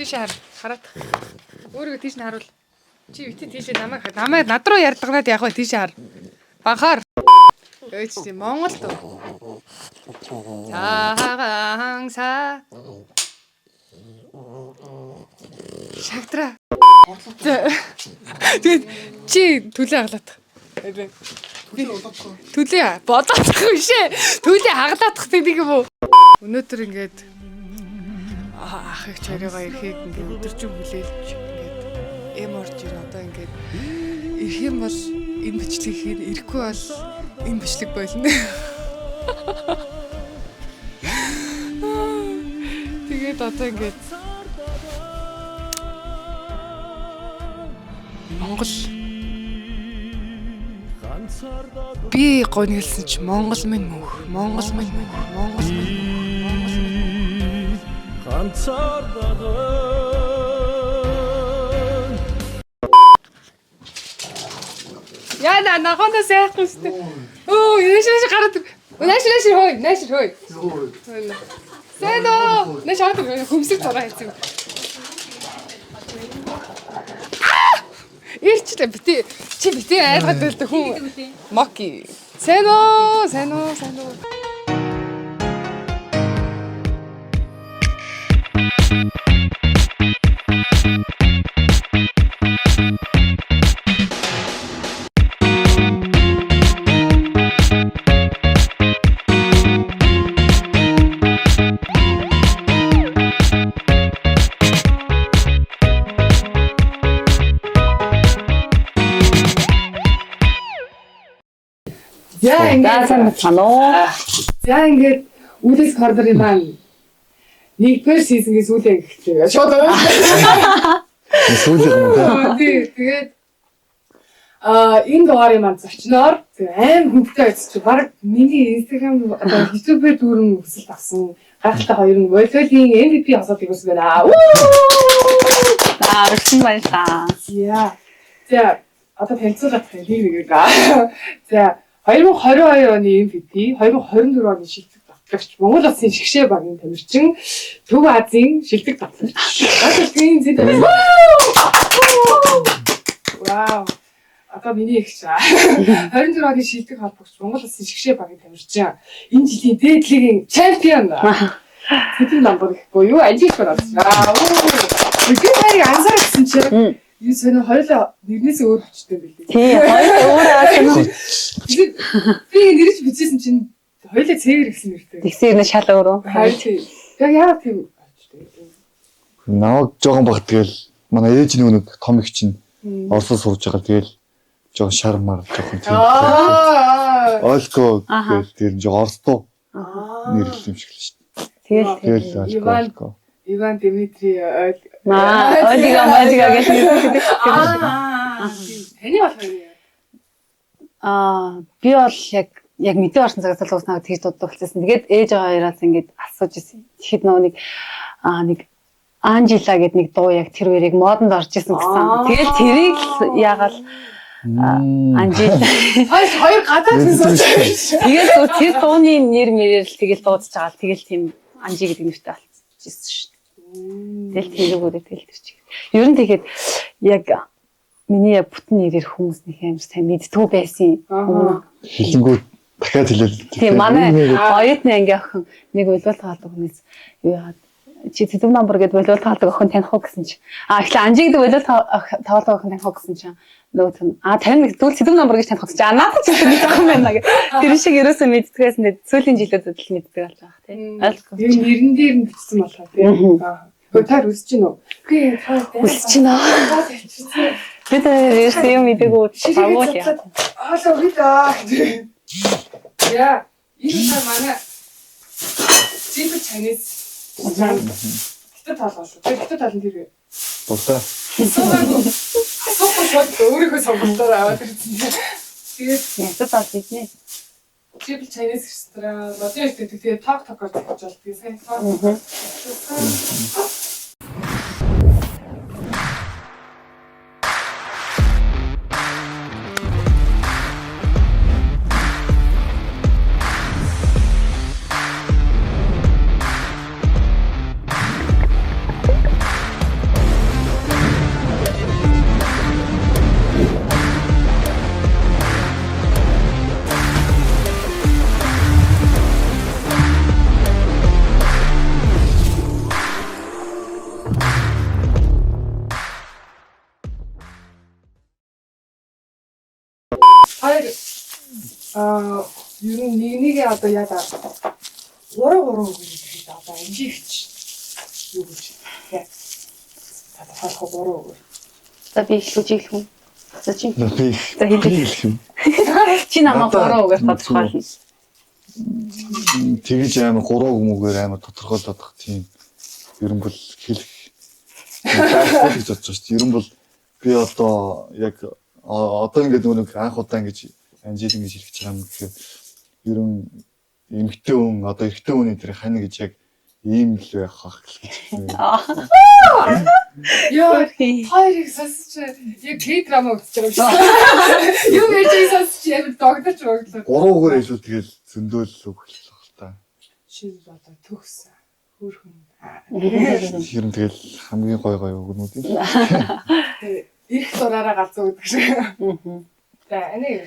Тийш хар. Хараад. Өөрийгөө тийш нь харуул. Чи бити тийшээ намайг над руу ярдганаад явах вэ тийш хар. Банхаар. Өөч чи Монгол дуу. Цагаан са. Шагдраа. Тэгээд чи түлээ хаглаадах. Түлээ бодоодох биш ээ. Түлээ хаглаадах гэдэг юм уу? Өнөөдөр ингээд ах их чарыгаа ирэхийг ингээд өдөржин хүлээлж ингээд эм орж ир одоо ингээд ирэх юм бол энэ бичлэг хийн, ирэхгүй бол энэ бичлэг болно. Тэгээд одоо ингээд Монгол би гонглсон чи Монгол минь мөнх, Монгол минь мөнх, Монгол минь мөнх, Монгол минь Ганцаардаад. Яна нагондоо сайхан үстэй. Өө, нааш нааш гараад. Нааш нааш хөөй, нааш хөөй. Сайн уу? Нааш хараад хөмсөг зураа хийсэн. Ирчлээ бити. Чи бити айлгаад байлаа хүн. Моки. Сайн уу? Сайн уу? Сайн уу? За За ингээд сайн байна уу? За ингээд Үлээс кордорын маань нэгдүгээр сизонгийн сүүлийн анги гэхлээ. Шууд Сүүлийн юм те. Тий, тэгээд энэ дугаарын маань зочноор аим хүндтэй очиж баг миний Instagram одоо YouTube-ээр дүүрэн хүсэлт авсан гайхалтай хоёр нь волейболын MVP асуудыг үүсгэн байна. За өрсөн баярлалаа. За. За одоо танилцуулах юм нэг нэгээр. За 2022 оны MVP, 2024 оны шилдэг давтлагч, Монгол улсын шигшээ багийн тамирчин, Төв Азийн шилдэг давтлагч. Гайхалтай зэд. Вау. Одоо миний их чаа. 24 оны шилдэг холбогч, Монгол улсын шигшээ багийн тамирчин, энэ жилийн дээд лигийн чемпион. Сэтэм намбар гэхгүй юу? Анжиг байна. Аа. Би хоёрыг анзаарчихсан чинь юу сонио хоёулаа нэрнээсээ өөр хүчтэй байлээ. Тий, хоёр өөр аасан. Би нэрж бичсэн чинь хоёулаа цэвэр гэсэн нэртэй. Тэгсэн юм шал өөрөө. Харин тий. Яг яагаад тийм хүчтэй вэ? Намайг жоохон баг тэгэл манай ээж нэг том их чинь Оросоор сурж байгаа тэгэл жоохон шар мар жоохон тийм. Аа. Ойлко Аха. тэгэл тэр жоохон оросдуу нэрлэл юм шиг л шүү дээ. Тэгэл Тэгэл ойлко Иван. ойлко. Иван Дмитрий ойл. маа олига молига гэж нэрлэдэг. Аа. Таны болохоор юу? Аа, би бол яг мэдээ орсон цагаас л уус намайг тэгж дууддаг болсон. Тэгээд ээж хоёроос ингээд асууж ирсэн. Тэгэхэд нөгөө нэг нэг Анжела гэдэг нэг дуу яг тэр үеийг модонд орж исэн гэсэн. Тэгэл тэрийг л ягаал Анжела. Хоёр гадаад хүн сууж. Тэгэл зөв тэр дууны нэр мэрээр л тэгэл дуудаж байгаа л тэгэл тийм Анжи гэдэг нэртэй болчихсон шүү дээ. Тэгэл тэрүүгээр тэгэл тэр чиг. Ер нь тэгэхэд яг миний яг бүтэн нэрээр хүмүүс нэг амар сайн мэддэггүй байсан өмнө. Хилэнгүү дахиад хэлээд. Тийм манай оюутны анги охин нэг волейбол тоглодог хүнээс юу яагаад чи Цэцэг номбор гэдэг волейбол тоглодог охин таних уу гэсэн чи. А эхлээ Анжи гэдэг волейбол тоглодог охин таних уу гэсэн чи. Нөгөө түн а тань нэг зүйл Цэцэг номбор гэж таних уу гэсэн чи. А надад ч гэсэн мэдэх юм байна гэх. Тэр шиг ерөөсөө мэддгээс нь сүүлийн жилүүдэд л мэддэг болж байгаа тийм. Ойлгохгүй. Ер нь нэрэн дээр нь бичсэн болохоор тийм. Аа. Хөө та үсэж гин үү? Үгүй та Үсэж гин аа. Та тавьчихсан. Би тэр ерөөсөө юм мдэггүй баггүй л яа. Аалаа үгүй даа. Яа, энэ та манай Simple Chinese хятад тоолгоо шүү. Тэр хятад тоолн тэр Дуртай. асуугаагүй. Асуухгүй шууд өөрийнхөө сонголтоор аваад ирсэн. Тэгээд Хятад бол биднээ. Simple Chinese ресторан модын эрт гэдэг тэгээд ток токоор зохиж болдгийг сайн ток. хоёр ер нь нэг нэгээ одоо яа 3 3 үг гэж одоо анжигч юу гэж тий. Тодорхойлох 3 үг. За би эхлүүж эхлэх үү? За чи. Би За хэлээ. хэлэх юм. Чи намайг 3 үгээр тодорхойлно. Тэгэж амар 3 үг мүгээр амар тодорхойлоод бах тийм. Ер нь бол хэлэх байхгүй гэж бодож шүү дээ. Ер нь бол би одоо яг одоо ингээд нөгөө нэг анх удаа ингэж анжил ингэж хэлэх гэж байгаа юм гэхээр ер нь эмэгтэй хүн одоо эрэгтэй хүний тэр хань гэж яг ийм л байх бах гэж. Яа, хоёрыг сонсч яг К-драма үзэж байгаа юм шиг. Юм ярьж байгааг сонсч яг догдож боглоо. Гурван үгээр хэлвэл тэгэл зөндөөл үг хэлэх л та. Шил одоо төгс хөөрхөн. Тэр нь тэгэл хамгийн гой гой үгнүүд юм. Ирэх дураараа галзуу гэдэг шиг. За энийг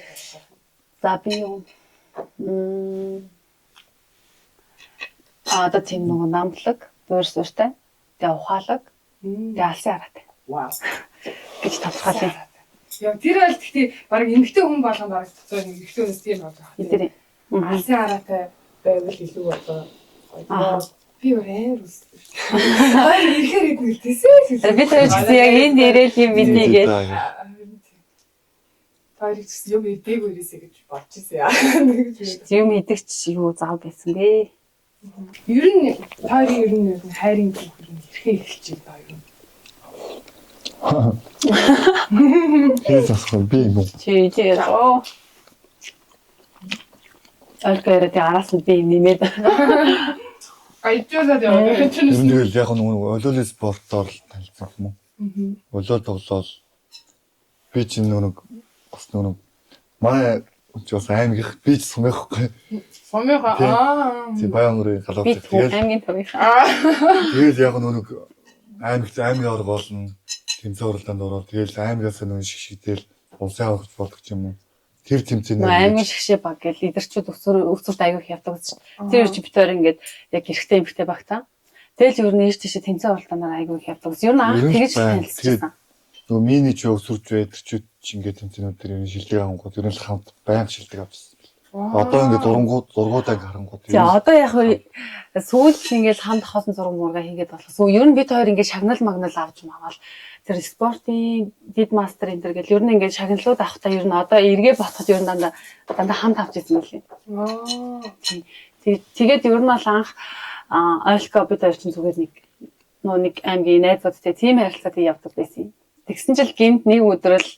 За би юу? Одоо тийм нөгөө намлаг, дуурь сууртай, тэгээ ухаалаг, тэгээ алсын хараатай. Вау. Гэж тодорхойлъё. Яа, тэр бол гэхдээ баг эмэгтэй хүн болгон баг цоцоо нэг эрэгтэй хүнээс тийм болдог. Тэр. Алсын хараатай байвал илүү одоо гоё. Би өөр амар үсдэг. Хоёр ирэхээр идэх тэсээ. Би тэр ч гэсэн яг энд ирээл юм мэднэ гэж. Хоёрыг ч гэсэн юм идээгүй ирээсэй гэж бодож ирсэн яа. Юм идэгч юу зав байсан бэ? Ер нь хоёрын ер нь хайрын түүх ер нь хэрхэн эхэлж байна ер нь. Хээс асах би юм уу? Чи чи оо. Ольга яриад араас нь би нэмээд. Баяжуулаад яваа. Ер нь тэгэл яг нөгөө олиолын спортоор л танилцсан юм уу? Олиол тоглоол би чинь нөгөө бас нөгөө манай чи бас аймгийнх би ч сумынхгүй. Сумынх аа. Тийм Баянгөрийн галуу. Би аймгийн төвийнх. Тэгэл яг нөгөө аймагт аймгийн аварга болно. Тэмцээн уралдаанд ороод тэгэл аймгаас нөгөө шигшигдэл улсын аваргач болдог ч юм уу. Тэр тэмцээний аймгийн шигшээ баг гэл лидерчүүд өсвөрт аягүй их явдаг гэсэн чинь. Тэр чи бит хоёр ингээд яг эрэгтэй эмэгтэй багтаа. Тэгэл ер нь ийш тийшээ тэмцээн уралдаанаар аягүй их явдаг. Ер нь анх тэгэж танилцчихсан. Нөгөө миний ч өсвөрч байдэрчүүд ч ингээд тэмцээнүүд дээр ер нь шилдэг авангууд ер нь л хамт байнга шилдэг авчихсан. Одоо ингээд зургууд зургуудаа ингээд харангууд. За одоо яг сүүлд ингээд хамт хоосон зураг мурга хийгээд болох. Ер нь бид хоёр ингээд шагнал магнал авч мавал тэр спортын дид мастер энэ төр гэл ер нь ингээд шагналууд авахтаа ер нь одоо эргээ ботход ер нь дандаа дандаа хамт авч ирсэн мөлий. Тэгээд ер нь бол анх Олька бид хоёр чинь зүгээр нэг нөө нэг аймгийн найзуудтай тийм харилцаатай явдаг байсан юм. Тэгсэн чил гинт нэг өдрөл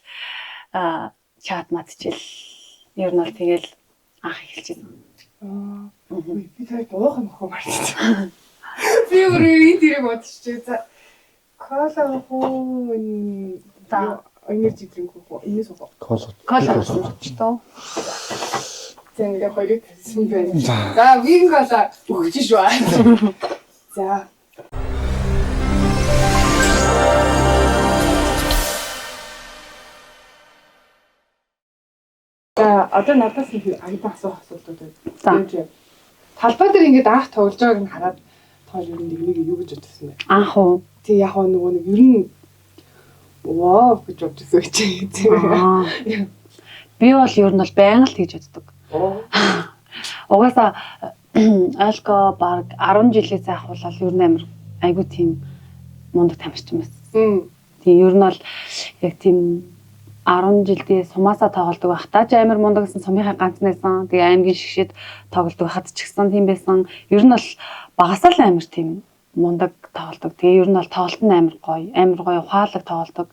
чат матчил ер нь бол тэгэл анх эхэлж байна. Би тэр дуух юм хөө мартчихсан. Би өөрөө энэ дэрэг бодчихжээ. За кола уу энэ За энержи дринк уу энэс уу? Кола. Кола уучих тоо. За ингээ хоёрыг тавьсан байна. За вин кола өгч шүү. За. За одоо надаас нэг агдан асуух асуултууд байна. За. Талбай дээр ингээд анх тоглож байгааг нь хараад тоо ер нь нэг юу гэж бодсон бэ? Анх уу? Тий яг нөгөө нэг ер нь вау гэж бодож байсан гэж. Би бол ер нь бол байнга л тэгж боддог. Угаасаа Ольга баг 10 жилээс ахуулаад ер нь амар айгу тийм мундаг тамирчин байсан. Тийм ер нь бол яг тийм 10 жилдээ сумаасаа тоглодог байхдаа ч амар мундаг гэсэн сумынхаа ганц байсан. Тэгээ аймгийн шигшээд тоглодог байхад ч гэсэн тийм байсан. Ер нь бол багасаа л амар тийм мундаг тоглодог. Тэгээ ер нь бол тоглолт нь амар гоё, амар гоё ухаалаг тоглодог.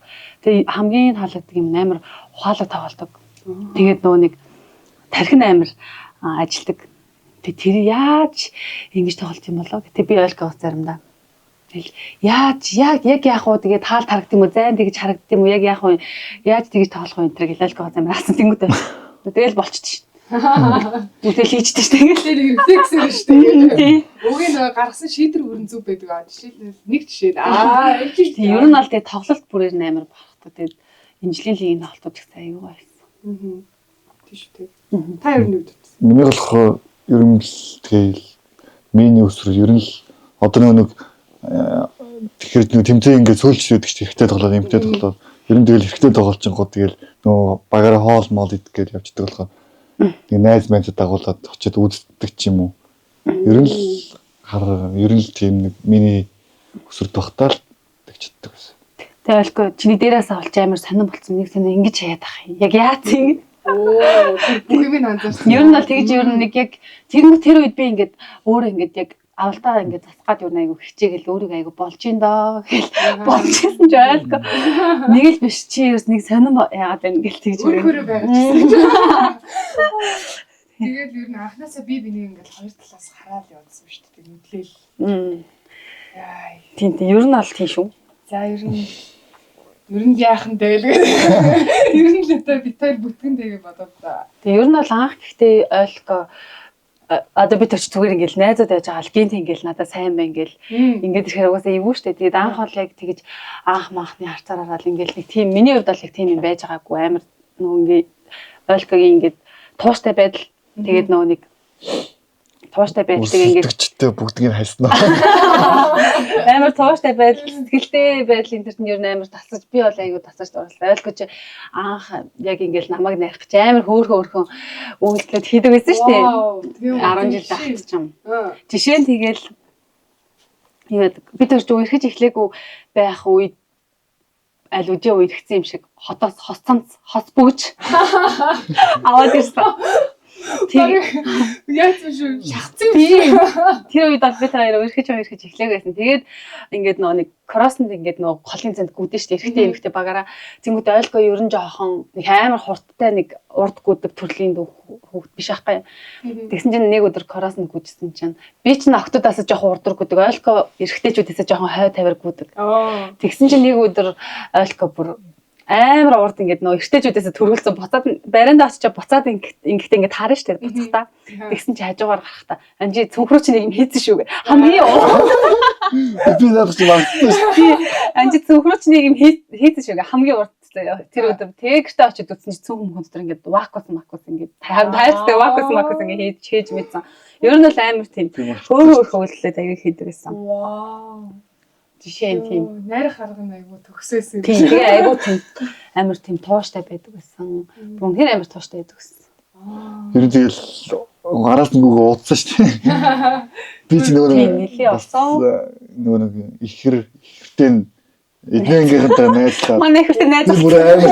Тэгээ хамгийн таалагддаг юм амар ухаалаг тоглодог. Тэгээд нөгөө нэг тархин амар ажилдаг. Тэгээ тэр яаж ингэж тоглолт юм болоо гэтээ би Ольгоос заримдаа. Тэгэл яаж яг яг яах вэ тэгээд таал тарагд юм уу зайн тэгж харагдд юм уу яг яах вэ яаж тэгж тоглох вэ энэ төр гэл Ольгоос амар асан тэнгүүд байна. Тэгэл болчихдээ шин. Тэгэл хийчихдээ шин тэгэл рефлексээр шүү дээ. Үгүй нөгөө гаргасан шийдвэр бүрэн зөв байдаг аа. Жишээлбэл нэг жишээ. Аа тийм ер нь бол тэгээ тоглолт бүрээр нь амар барахдаг. Тэгээд энэ жилийн лигийн тоглолтууд их сайн аюу гоё байсан. Аа. Тийм шүү дээ. Та ер нь юу бодсон? Миний болохоор ер нь л тэгэл миний өсвөр ер нь л одоо нэг тэгэхээр нэг тэмцээн ингээд сүүлч байдаг чинь хэрэгтэй тоглоод эмхтэй тоглоод Ер нь тэгэл хэрэгтэй тоглолчингууд тэгэл нөгөө багаараа хоол моол идэх гэж явждаг болохоор нэг найз майзаа дагуулад очиод үздэг ч юм уу. Ер нь л хар ер нь л тийм нэг миний өсвөрд багтаа л тэгж чаддаг байсан. Тэгээ ойлгоо чиний дээрээс авалч амар сонирн болцсон. Нэг сонир ингэж хаяад ах юм. Яг яац ингэ. Оо бүх юм анзаарсан. Ер нь бол тэгж ер нь нэг яг тэгэнгүүт тэр үед би ингээд өөрөө ингээд яг авалтаа ингээд засгаад юу айгу хичээгээл өөрийгөө айгу болж ин доо гэл болж исэн ч ойлгоо. Нэг л биш чи ерөөс нэг сонирн яагаад байна гэл тэгж Өөр хөрөө байгаа гэсэн. Тэгээд ер нь анхнаасаа би бинийг ингээд хоёр талаас хараад явуулсан шүү дээ. Нүдлээл. Яа. Тийм тийм ер нь бол тийм шүү. За ер нь ер нь яахан дээ л гэдэг. Ер нь л одоо бит хоёр бүтгэн дээ гэж бодоод та. Тэгээ ер нь бол анх гэхдээ ойлгоо одоо би төрч зүгээр ингээл найзууд байж байгаа л гинт ингээл надад сайн байна гэл ингээд ирэхээр угаасаа эвгүй штэ. Тэгээд анх бол яг тэгэж анх манхны харцаар хараад ингээл нэг тийм миний хувьд бол яг тийм юм байж байгаагүй амар нөгөө ингээд ойлгогийн ингээд тууштай байдал тэгээд нөгөө нэг тууштай байдлыг ингээд Өрсөлдөгчтэй бүгднийг хайснаа. амар тууштай байдал сэтгэлтэй байдал энэ төрт нь ер нь амар тасаж би бол айгүй тасаж дурлаа. Ойлгож анх яг ингээл намайг найрах гэж амар хөөрхөн хөөрхөн үйлдэлүүд хийдэг байсан шүү дээ. Вау. 10 жил байхад ч юм. Жишээ нь тэгэл юу яадаг. Би тэр чинь үерхэж эхлээгүй байх үед аль үдээ үерхсэн юм шиг хотоос хос цамц хос бүгж аваад ирсэн. Тэр Яаж юм шүү? Шахацсан юм би шүү. тэр үед бол би та хоёр үерхэж үерхэж эхлээг байсан. Тэгээд ингээд нөгөө нэг кроссонд ингээд нөгөө холын зэнд гүйдэн штэ эрэгтэй эмэгтэй багаараа тэнгууд ойлгоо ер нь жоохон нэг амар хурдтай нэг урд гүйдэг төрлийн хүүхд биш аахгүй. Тэгсэн чинь нэг өдөр кроссонд гүйжсэн чинь би чинь октодоос жоохон урдуур гүйдэг ойлгоо эрэгтэйчүүдээс жоохон хой тавир гүйдэг. Аа. Тэгсэн чинь нэг өдөр ойлгоо бүр амар урд ингээд нөгөө эрэгтэйчүүдээс төрүүлсэн буцаад бариндаа очиж буцаад ингэхдээ ингээд харна штэ буцахтаа. Тэгсэн чи хажуугаар гарахта анжи цүнхрүү чи нэг юм хийсэн шүү гэ. Хамгийн урд Би надад чи магтсан шүү. би анжи цүнхрүү чи нэг юм хийсэн шүү гэ. Хамгийн урд заяа. Тэр өдөр тэгэртээ очиж үтсэн чи цүнх мөнх дотор ингээд вакус макус ингээд тайртай вакус макус ингээд хийж хийж мэдсэн. Ер нь бол амар тийм өөрөө өөрөө үйлдэлээд аягүй хийдэг гэсэн. Вау. Жишээ нь тийм. Найрах арга нь айгүй төгсөөсөн юм. Тийм тэгээ айгүй тийм амар тийм тууштай байдаг гэсэн. Бүр үнэхээр амар тууштай байдаг гэсэн. Ер нь тэгэл араас нөгөөгөө уудсан шүү дээ. Би ч нөгөө Тийм, нэлээ бас, уцсан. нөгөө нэг ихэр ихэртэй нь эдний ангийнхантай найзлаад Манай ихэртэй найз би бүр амар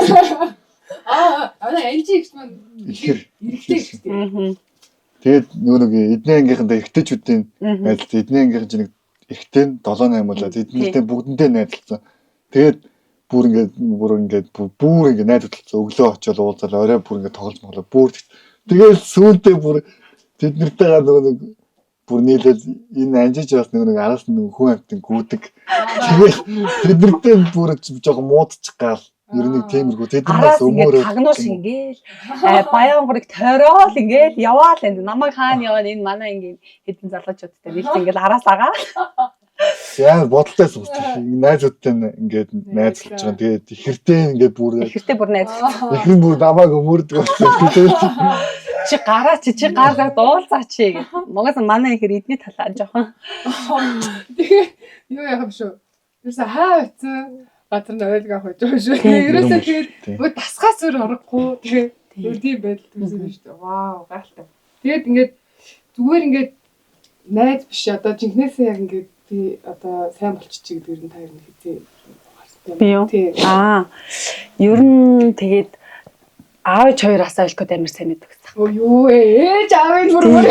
Аа, аа, анжи ихч маань ихэр эрэгтэй ихч тийм. Аа. Тэгээд нөгөө нэг эдний ангийнхантай эрэгтэйчүүдийн Мгм. найзлсан. Эдний ангийнхан чинь нэг эрэгтэй нь 7 8 болоо. Тэднэртэй бүгдэнтэй найзлсан. Тэгээд бүр ингээд бүр ингээд бүр ингээд найзлалцсан. Өглөө очиод уулзаад орой бүр ингээд тоглож моглоо. Бүр тэгээд сүүлдээ бүр тэднэртэйгээ нөгөө нэг бүр нийлээд энэ анжиж бас нөгөө нэг араас нь нөгөө хүн амтан гүдэг. Тэгээд тэднэртэй бүр жоохон муудчих гал. Ер нь нэг тиймэрхүү тэд нар Араас бас ингээд өмөөрөө тагнуул ингээл баянгурыг тойроод ингээл яваал энэ намайг хаана яваа энэ манай ингээд хэдэн залуучуудтай нийлж ингээл араас агаа. Яа бодолтой суучих. Найзуудтай нь ингээд найзалж байгаа. Тэгээд ихэртэй ингээд бүр Ихэртэй бүр найз. ихэр нь бүр намайг өмөрдөг болсон. Тэгээд Чи гараа чи чи гараа дуулцаа чи гэх. Монгол манай ихэр эдний талаа жоохон. Тэгээ юу яах юм шүү. Ерөөсө хаа очив газар нь ойлгоо авах гэж байгаа шүү. Тийм. Ерөөсө тэгээд Тийм. бүр тасгаас өөр орохгүй тэгээ Тийм. өөр тийм байдал төрсөн юм шүү дээ. Вау, гайхалтай. Тэгээд ингээд зүгээр ингээд найз биш одоо жинхнээсээ яг ингээд би одоо сайн болчихчих гэдэг нь та ер нь хэзээ гарсан. Би юу? Тийм. Аа. Ер нь тэгээд аав ээж хоёроос ойлгоход амар сайн мэддэг гэсэн. Өө юу ээ ээж аавыг бүр бүр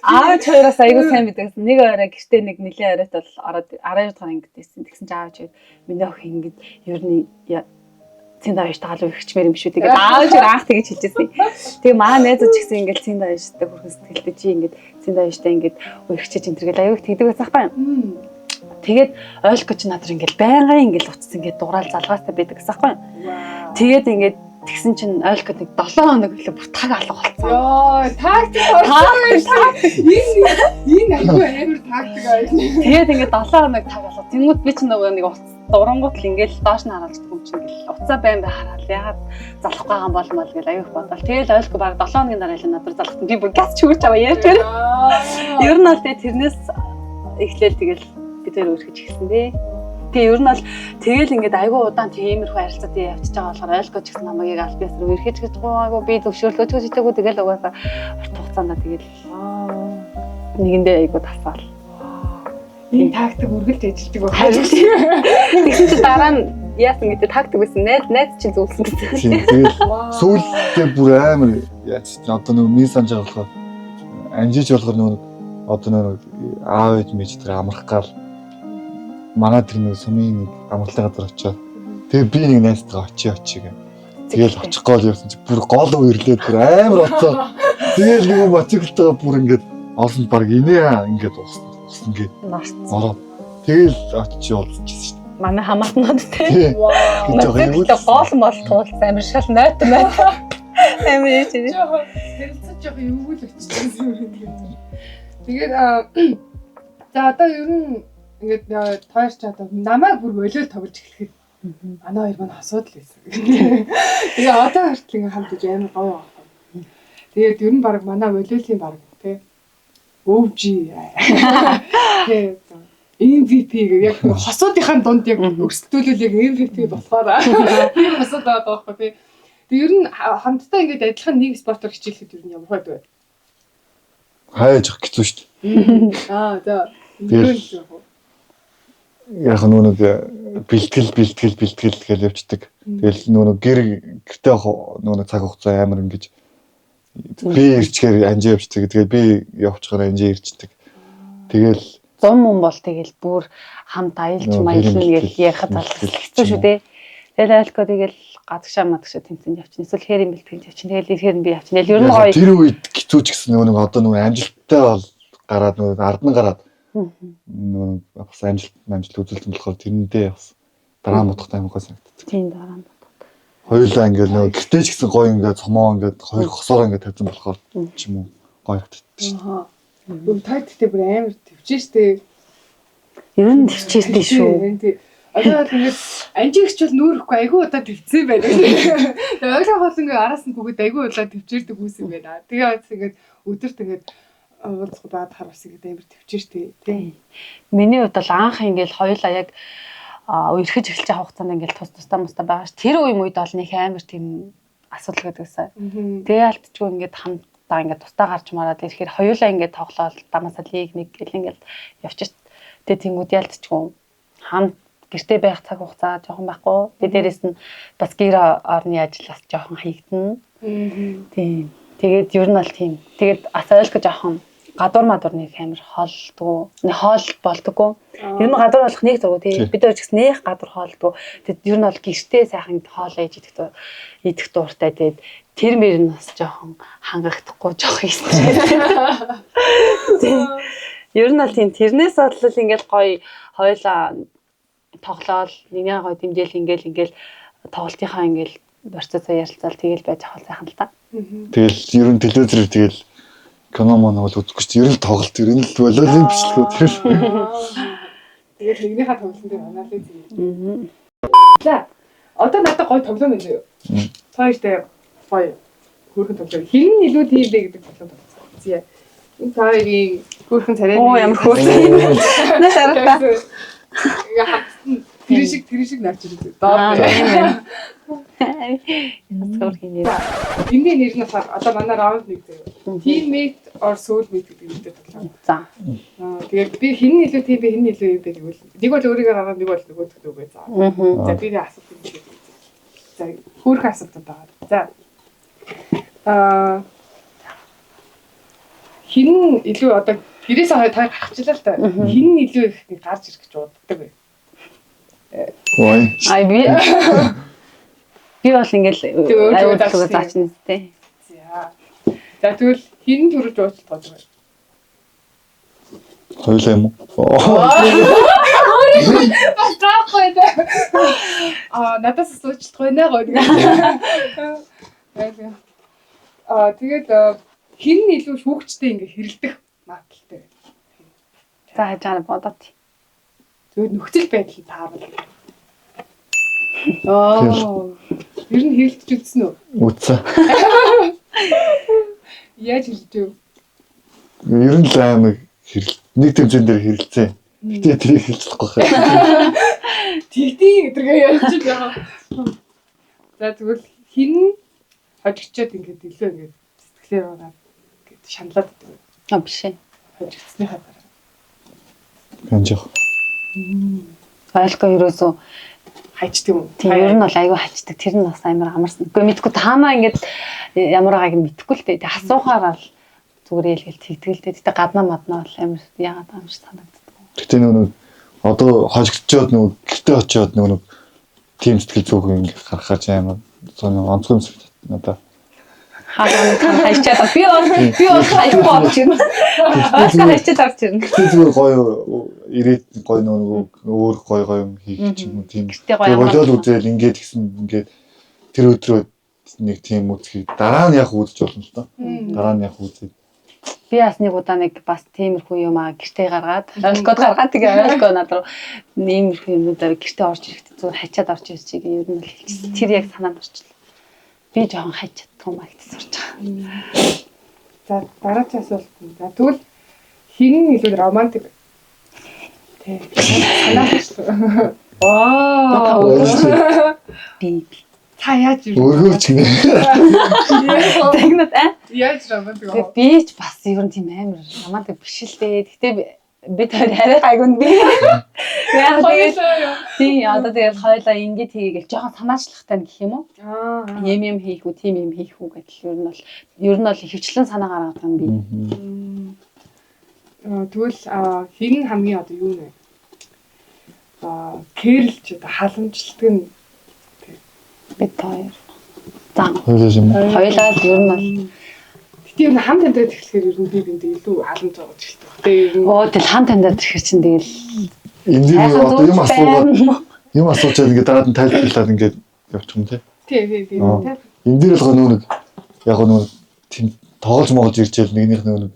Аав ээж хоёроос айгүй сайн мэддэг гэсэн. Нэг орой гэртээ нэг нэлээд оройт бол ороод 12 дахь ангид байсан. Тэгсэн чинь аав ээж хоёр миний охин ингэж ер нь цэнд авч таалуу ихчмээр юм биш үү. Тэгээд аав ээж хоёр анх тэгэж хэлжсэн. Тэгээ маа найзууд ч гэсэн ингээл цэнд авчтай хүрхэн сэтгэлтэй чи ингээд цэнд авчтай ингээд үерхчиж энэ төр гэл аюу их тэгдэг байсан байхгүй юу. Тэгээд ойлгох гэж надар ингээл байнгын ингээл утас ингээд дураал залгаастай байдаг гэсэн байхгүй юу. Вау. Тэгээд ингээд тэгсэн чинь ойлгоход нэг 7 хоног хөлөө бүр таг алга болсон. Йоо, тактик орсон юм шүү. Энэ энэ айгүй амар тактик аа. Тэгээд ингээд 7 хоног таг алга. Тэнгүүд би ч нөгөө нэг утас дурангуут л ингээд доош нь хараалж юм чинь ингээл утсаа байн бай хараал. Ягаад залахгүй байгаа юм бол мал гэл аюух бодвол. Тэгэл ойлгохгүй баг 7 хоногийн дараа л надар залгахтан би бүр газ чүгэрч аваа ярьж байна. Ер нь бол тэгээд тэрнээс эхлээл тэгэл бид хоёр өөрхөж эхэлсэн дээ. Тэгээ ер нь бол тэгэл ингээд айгүй удаан тиймэрхүү харилцаатай явчихж байгаа болохоор ойлгож гэсэн намайг яг аль биесээр үерхэж гэж байгаагүй би зөвшөөрлөөч гэж хэлээгүй тэгэл угаасаа урт хугацаанд тэгэл нэгэндээ айгүй тасаал. Энэ тактик үргэлж ажилладаг байх. Тэгсэн чи дараа нь яасан гэдэг тактик байсан. Найз чинь зөвлөсөн гэсэн. Тийм тэгэл сүүлдээ бүр амар яаж ч одоо нөгөө минь санаж байгаа болохоор анжиж болохоор нөгөө одоо нөгөө аав ээж мэж тэр амрах гал манай тэр нөгөө сумын нэг амралтын газар очиод тэгээ би нэг найзтайгаа очие гэх. Тэгэл очих гол явсан чи бүр гол үерлээд бүр амар оцоо. Тэгэл нөгөө мотоциклтайгаа бүр ингээд олонд баг инээ ингээд усна гээд ороод тэгэл очиж уулзчихсан шүү дээ. Манай хамаатнууд те. Мотоцикл гол мол туулсан амар шал нойт мойт. Амар ийж. Жохон хэрэлцэж жохон эвгүй л өччихсэн юм байна. Тэгээд за одоо ер нь ингээд хоёр ч одоо намайг бүр волейбол тоглож эхлэхэд манай хоёр маань асуудал байсан. Тэгээ одоо хүртэл ингээд хамт иж амар гоё байгаа. Тэгээд ер нь баг манай волейболын баг тий OG тий MVP гэх яг хосуудынхаа дунд яг өрсөлдөөлөл яг MVP болохоор тийм хосууд байгаа байхгүй тий. Тэгээ ер нь хамтдаа ингээд адилхан нэг спортоор хичээлэхэд ер нь ямар байдаг вэ? Хайж явах хэцүү шүү дээ. Аа за. Тэгэл яг нөгөө нэг бэлтгэл гэж явцдаг. Тэгэл нөгөө гэртээ нөгөө нэг цаг хугацаа амар ингэж би ирчгээр анжи явцдаг. Тэгээд би явчихаар анжи ирчдэг. Тэгэл зум мөн бол тэгэл бүр хамт аялж маялна гэж ярихад бол хэцүү шүү дээ. Тэгэл айлко тэгэл гадагшаа мадагшаа тэмцээнд явчихна. Эсвэл хээрийн бэлтгэлд явчихна. Тэгэл ирэхээр нь би явчихна. Тэгэл ер нь гоё. Тэр үед хэцүү ч гэсэн нөгөө нэг одоо нөгөө амжилттай бол гараад нөгөө ард нь гараад нөгөө бас амжилт үзүүлсэн болохоор тэрэндээ бас дараа нь бодохтой амар гоё санагддаг. Тийм дараа нь бодохтой. Хоёулаа ингээд нөгөө гэртээ ч гэсэн гоё ингээд цомоо ингээд хоёр хосоороо ингээд тавьсан болохоор ч юм уу гоё харагддаг шүү дээ. Та тэгтээ бүр амар төвчээ штэ. Ер нь төвчээстэй шүү. Одоо бол ингээд анжигч бол нүүрэхгүй айгүй удаа төвцсөн байна. Тэгээ ойлгох бол ингээд араас нь гүгэд айгүй удаа төвчээрдэг хүүс юм байна. Тэгээ бас ингээд өдөрт ингээд уулзах байгаад хар бас ингээд амар төвчээртэй тий. Миний хувьд бол анх ингээд хоёулаа яг үерхэж эхэлж байгаа хугацаанд ингээд тус тусдаа мустаа байгаа ш. Тэр үе мүйд бол нэг амар тийм асуудал гэдэг байсан. Тэгээ алтчгүй ингээд хамтдаа ингээд тусдаа гарч мараад ирэхээр хоёулаа ингээд тоглоол дамасаа лиг нэг гэл ингээд явчих. Тэгээ тэнгууд ялцчгүй хамт гэртээ байх цаг хугацаа жоохон байхгүй. Тэгээ дээрэс нь бас гэр орны ажил бас жоохон хийгдэнэ. Тийм. Тэгээд ер нь бол тийм. Тэгээд ас ойлгож жоохон гадуур мадуур нэг амар хоолдгоо. Нэг хоол болдгоо. Ер нь гадуур болох нэг зургуу тий. Бид хоёр ч гэсэн нэх гадуур хоолдгоо. Тэгээд ер нь бол гэртээ сайхан хоол ээж идэх дуртай. Тэгээд тэр мөр нь бас жоохон хангахдахгүй жоохон хэцүү. Тийм. Ер нь бол тийм тэрнээс бодлол ингээл гоё хоёлаа тоглоол нэгнээ гоё дэмжээл ингээл тоглолтынхаа ингээл борцоцоо ярилцаал тэгэл байж авах сайхан л та. Тэгэл ер нь телевизээр тэгэл кино мөн бол үзэхгүй ч ер нь тоглолт ер нь л волейболын бичлэгүүд тэр. Тэгэл нэгнийхээ тоглолтын дээр анализ хийе. За одоо надад гоё тоглоом байна юу? Та хоёртай гоё хөөрхөн тоглоом. Хин нь илүү тийм бэ гэдэг тоглоом тоглосон. Зя. Энэ та хоёрын хөөрхөн царай. Оо ямар хөөрхөн. Наш арата. Ингээ хамтсан тэр шиг навч ирдэг. Доор. Хөөрхөн нэр. Энэний нэр нь болохоор одоо манай раунд 1 заяа. Teammate or soulmate гэдэг нэртэй тоглоом. За. Тэгээд би хин нь илүү тийм бэ хин нь илүү юм бэ гэвэл нэг бол өөрийгөө гаргаад нэг бол нөгөөдөх нүгэ за. За би асуулт юм шиг. За хөөрхөн асуултууд байгаа. За. Хин илүү одоо гэрээсээ хоёр таар гарчихлаа л та. Хин нь илүү их гарч ирэх гэж боддог вэ? Ой. Ай би бол ингээл аюул заачна тий. За. За тэгвэл хин төрөж уучлах боддог вэ? Хоёулаа юм уу? Бас таахгүй дээ. Надаас уучлах байна гоё. Тэгээд хин нь илүү шүүгчтэй ингээ хэрэлдэх магадлалтай. За хажаа бодоод. Зүгээр нөхцөл байдал таарна. Ер нь хэрэлдэж үзсэн үү? Үзсэн. Яаж хэрэлдэж вэ? Ер нь л амар хэрэл нэг тэмцээн дээр хэрэлцээ. Гэтэ тэрийг хэлж чадахгүй байна. Тэгдий гэдэргээ ярьж байгаа. За тэгвэл хин хожигчоод ингээд илүү ингээд сэтгэлээр унаад ингээд шаналаад байдаг. А биш ээ. Хожигдсныхаа дараа. Гэнж яах. Ойлгохгүй ерөөсөө Хайчдаг юм. Тийм ер нь бол айгүй хальчдаг. Тэр нь бас амар амарсан. Үгүй мэдгүй таамаа ингээд ямар байгааг нь мэдэхгүй л дээ. Тэг асуухаар л зүгээр хэлгээл тэгдэг л дээ. Гэтэ гаднаа маднаа бол амар яагаад байгаа юм шиг санагддаг. Гэтэ нөгөө нэг одоо хожигдчоод нөгөө гэртээ очиод нөгөө нэг тийм сэтгэл зүг ингэ гаргахаар ч амар сонь онцгой юм шиг надаа. Хаа нэг хайчаад би бол хайхгүй орж ирнэ. Ойлгоо хайчаад орж ирнэ. Гэтэ зүгээр гоё ирээд гоё нөгөө өөр гоё гоё юм хийх ч юм уу тийм. Гэтэ гоё Тэгээ болол үзэл ингээд гисэн ингээд тэр өдрөө нэг тийм үзхийг дараа нь яг үзэж болно л доо. Дараа нь яг үзээд Би бас нэг удаа нэг бас тиймэрхүү юм аа гэртээ гаргаад ойлгоод гаргаад тэгээ ойлгоо над руу иймэрхүү юмнуудаар гэртээ орж ирэхдээ зүгээр хачаад орж ирж чиг ер нь бол хэлчихсэн. Тэр яг санаанд орчлоо. Би жоохон хачаадгүй маа гэж сурч байгаа. За дараагийн асуулт нь. За тэгвэл хин илүү романтик вэ? Тэ. Санаачлаа. Вау. Би Та яаж ирв? өргөөч гинэ. Тэгнэт аа. Яаж романтик вэ? Тэгээ би ч бас ер нь тийм амар романтик биш л дээ. Гэтэ бид хоёр арай гайгүй би. Яг тэгээд Хоёулаа юу? тийм одоо тэгээд хоёлаа ингэж хийгээл жоохон санаачлахтай нь гэх юм уу? Аа. Юм юм хийх үү, тийм юм хийх үү гэдэл ер нь бол ихэвчлэн санаа гаргадаг юм би. Тэгвэл хин хамгийн одоо юу нэ? Аа, кэрлж одоо халамжлдаг нь Бид хоёр. За Хоёулаа юм. хоёулаа л ер нь бол Гэтэ ер нь хамт амьдраад эхлэхээр ер нь би биндээ илүү халамж байгаа гэж хэлдэг. Тэ ер нь өө тэгэл хамт амьдраад ирэхэр чинь тэгэл Энэ дээр сайхан одоо юм зүүж асуугаад байна. юм асуучаад ингээд дараад нь тайлбарлаад ингээд явчих юм те. тий тий тий. Аа. Тэ. Энэ дээр болохоор нөгөө нэг яг нөгөө нэг тийм тоглож моглож ирж ял нэгнийх нөгөө нэг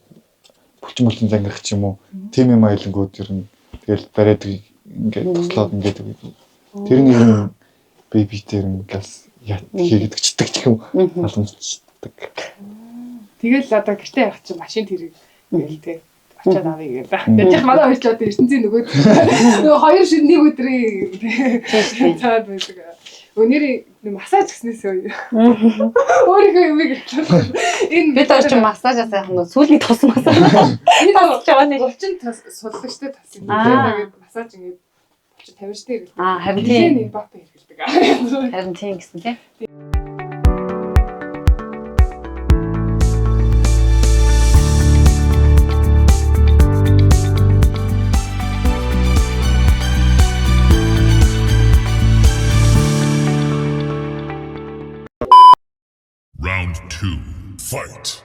булчин булчин зангирах ч юм уу тийм юм аялангууд ер нь тэгэл бариад ингээд туслаад ингээд тэр нь ер нь би би тэр ингээс хийгдэгчдэг ч юм халамждаг. Тэгэл одоо гэртээ явах чинь машин тэрэг гээл тэ. Очиад авъя гэдэг. Яаж яах манай хоёр ч одоо ертөнцийн нөгөө нөгөө хоёр шин нэг өдрийн цаад байдаг. Өнөөдөр массаж гэснээс өөрийнхөө юмыг хэлсэн. Энэ Бид хоёр чинь массажаа сайхан нөгөө сүүлийн тус массаж. энэ Тасч байгаа нэг. булчин тас суллаг штэ тас. Аа. Тэгээд массаж ингээд булчин тамирчны хэрэглэдэг. Аа харин Тийм тийм. энэ бата хэрэглэдэг. Харин тийм гэсэн тий. Round 2. Fight.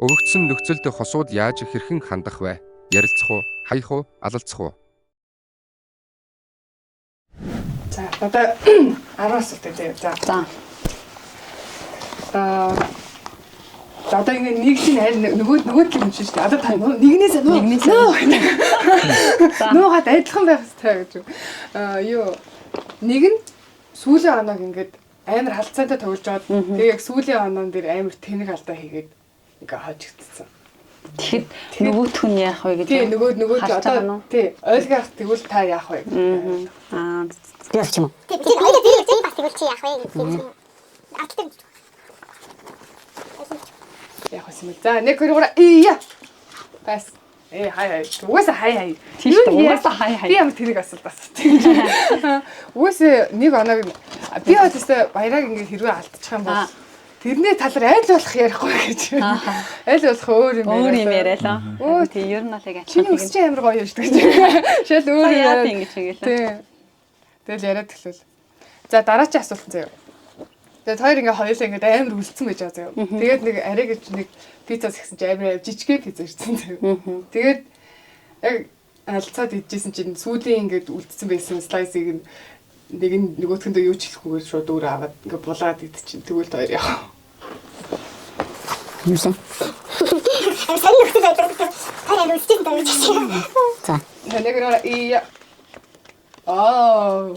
Өгөгдсөн нөхцөлд хосууд яаж хэрхэн хандах вэ? Ярилцах уу, хаях уу, алалцах уу? За одоо 10 асуулт дээ. За. За. Аа За одоо ингээ нэг чинь аль нөгөө нөгөө тал юм шиг шүү дээ. Одоо та нэгнээс нөө Нэгнээс нуугаад адилхан байх хэрэгтэй гэж. Аа юу нэг нь сүүлийн оног ингээд амар халцаатай тоглож аваад тэгээ яг сүүлийн оноон дээр амар тэнэг алдаа хийгээд ингээ хожигдсон. Тэгэхэд нөгөөх нь яах вэ гэж. Тий нөгөө нөгөө харж байгаа нь одоо уу? тий ойлгох тэгвэл та яах вэ? Аа Би бол ч юм уу. Тэр хоёул зэрэг зэрэг бас тэгвэл чи яах вэ гэдэг юм. Артлын Яах вэ юм бэ? За 1 2 3 ия. Бас. Э хай хай. Угаасаа хай хай. Тийм шүү дээ. Юу Угаасаа хай хай. Би ямар тэрийг асуулт асуулт. Угаасаа нэг оног би бол өстой баяраг ингээд хэрвээ алдчих юм бол Аа. тэрний талаар аль болох ярихгүй гэж. Аль болох өөр юм өөр юм яриа л. Өө, Тий ер нь бол яг Чиний адилхан. өс чинь амар гоё юм шүү дээ. Шал өөр юм яа яриад. ингэж хийгээл. Тий. Тэгэл яриад эхлүүл. За дараагийн асуулт заяа. Тэгээд хоёр ингээ хоёулаа ингээд амар үлдсэн байж байгаа заяа. Тэгээд нэг арай гэж нэг пицца сэгсэн чинь амар жижигхэн пицца ирсэн заяа. Тэгээд яг алцаад идчихсэн чинь сүүлийн ингээд үлдсэн байсан слайсыг нь нэг нь нөгөөтгөндөө юу ч хэлэхгүйгээр шууд өөрөө аваад ингээ булаад идчихин. Тэгвэл хоёр яах. Юу вэ? Амар сонин нөхцөл байдаг. Тань амар үсчихсэн тань гэж. За. Нэг нөр ия. Аа.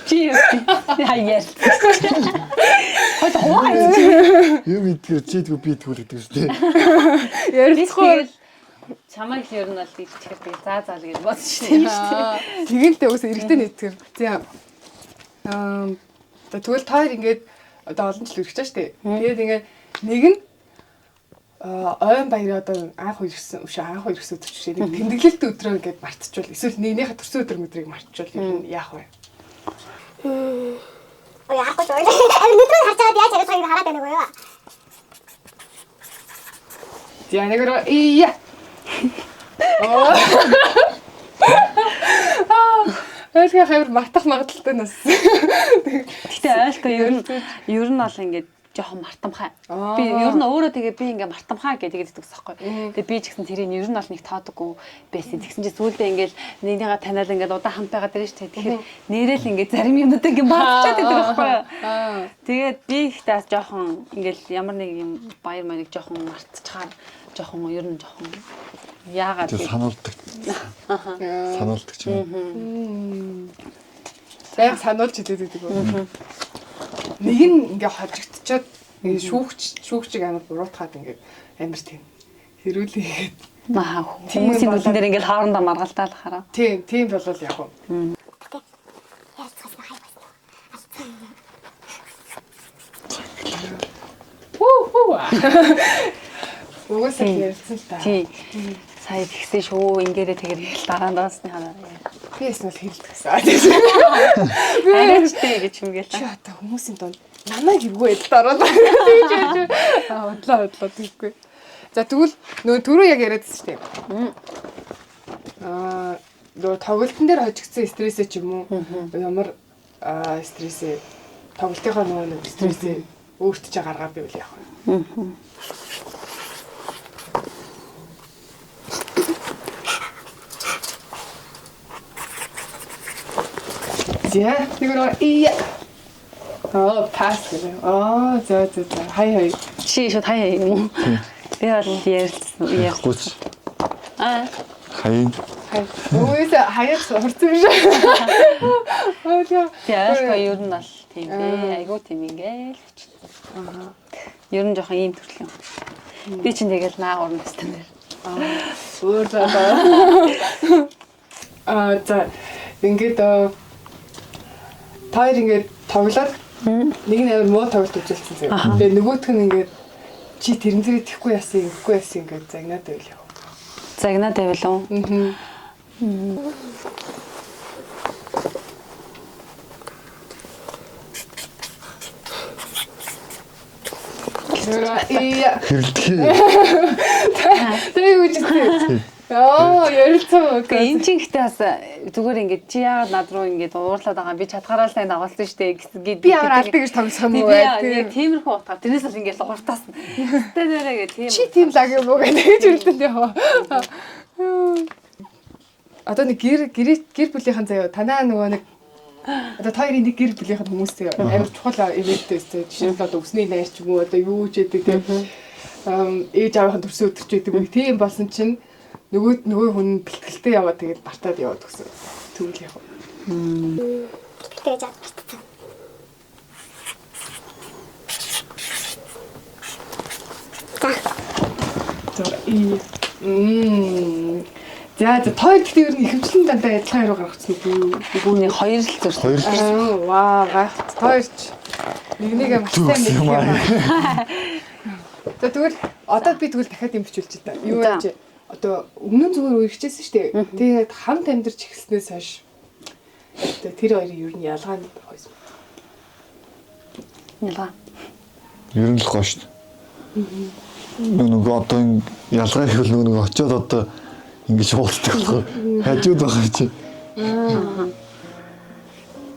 Чи юу? Яа Хойл хуваа. Юм идгээр чи идэггүй би идэггүй гэдэг шүү дээ. Ярилцахгүй. Тэгэл Чамайг л ер нь бол идчихэр тэгэл заа заа л гэж бодсон шүү дээ. Тэгэлтэй үс эрэгтэй нийтгэр. За. За тэгвэл та хоёр ингээд одоо олон жил үргэлж штэ. Тэгээд ингээд нэг нь ойн баярын одоо анх үерхсэн өшөө анх үерхсэн өдөр ч нэг тэмдэглэлт өдрөө ингээд мартчихвал эсвэл нэгнийхээ төрсөн өдөр мэдрийг мартчихвал ер нь яах вэ? Ой яахгүй шүү. Харин нүдрөө харж байгаад яаж хариулахыг хараад байна уу юу? За нэг рүү ия. Ойлгох хавар мартах магадлалтай нас. Гэтэ ойлтой ер нь бол ингээд жоохон мартамхай. Би ер нь өөрөө тэгээ би ингээ мартамхай гэдэг гэдэг байхгүй. Тэгээ би ч гэсэн тэрийг ер нь бол нэг тоодоггүй байсан. Тэгсэн чинь сүүлдээ ингээл нэгнийгээ таниал ингээд удаан хамт байгаа дэр шүү дээ. Тэгэхээр нэрэл ингээд зарим юмнууд ингээ мартчихад байдаг байхгүй. Тэгээд би ихтэй бас жоохон ингээл ямар нэг юм баяр маярыг жоохон мартчихаар жоохон ер нь жоохон яагаад гэж сануулдаг. Сануулдаг ч юм. Баян сануулж хэлээд байдаг үү? Нэг нь ингээ хожигдчиход ингээ шүүгчийг амар буруутгаад ингээ амар тийм хэрүүлээгээд хүмүүсийн нүдэн дээр ингээ хоорондоо маргалдаал хараа. Тийм, тийм болол яг уу. Хүү. Угаасаа ярьсан л та. Тийм. Сая тэгсэн шүү. Ингээрээ тэгэр хэл дараа нь дуусны хараа. Би ясна л хэрэлдэх гэсэн. Арайч дээ гэж юмгээл. Чи одоо хүмүүсийн дунд намайг эвгүй байдалд ороод тэгж яаж удлаа тэггүй. За тэгвэл нөгөө түрүү яг яриадсэн шүү дээ. Нөгөө тоглолтын дээр хожигдсан стрессээ ч юм уу ямар стрессээ тоглолтынхаа нөгөө нэг стрессээ өөрт чинь гаргаад байвал яах вэ? За нэг рүү ия. Пас гэнэ. За. Хай. Чи шууд хай юм уу? Би бол ярилцсан. Ярихгүй. Хай. Үгүйсээ хаяад хурцсан биш. Тэгээ ойлгоо ер нь бол тийм дээ. Айгуу тийм ингээл бичсэн. Ер нь жоохон ийм төрлийн. Би чинь тэгэл наа урна гэсэн нэр. Өөр заа. За ингээд та хоёр ингээд тоглоод нэг нь амар муу тоглолт үзүүлсэн зэ. Тэгээ нөгөөх нь ингээд чи тэрэн дээрээ тэхгүй яасан, ингэхгүй яасан ингээд загнаад байвал яах вэ? Загнаад байвал уу? Ия. Хэрэлдэх. Тэгээ юу гэж хэлсэн? Ярилцсан. Гэхдээ эн чинь гэхдээ бас зүгээр ингээд чи яагаад над руу ингээд уурлаад байгаа би чадхаараа л тань дагуулсан шүү дээ гэсэн гээд би ямар алдаг гэж тоглох юм уу гэх тиймэрхүү утгаар тэрнээс бол ингээд уртаас нь тэ нэрээ гэ тийм чи тийм лаг юм уу гэж хэрэлдэнд яваа. Одоо нэг гэр бүлийнхэн заяа танаа нөгөө нэг одоо та хоёрын нэг гэр бүлийнхэн хүмүүс заяа амар чухал ивенттэй өстэй жишээлбэл одоо өсний найр ч юм уу одоо юу ч гэдэг тийм ээж аавынхаа төрсөн өдөр ч гэдэг юм тийм болсон чинь нөгөө хүн бэлтгэлтэй яваад тэгээд мартаад яваад гэсэн. Тэгвэл яг. Бэлтгэлтэй гэж мартсан. За. За та хоёр гэхдээ ер нь ихэвчлэн дандаа адилхан хариу гаргацсан үү? Нэг хоёр л зүрх. Хоёр л. Вау, гайхалтай. Та хоёр ч нэг нэг маш сайн мэдэх юм. За тэгвэл одоо би тэгвэл дахиад юм бичүүлчих та. Юу яаж одоо өмнө нь зүгээр үерхчихсэн шүү дээ. Тэгээд хамт амьдарч эхэлснээс хойш одоо тэр хоёрын ер нь ялгаа нь хойсон. Ялгаа. Ер нь л гоё шүү дээ. Нөгөө одоо ялгаа гэвэл нөгөө очиод одоо ингэж уулздаг болохоор хажууд байгаа чи.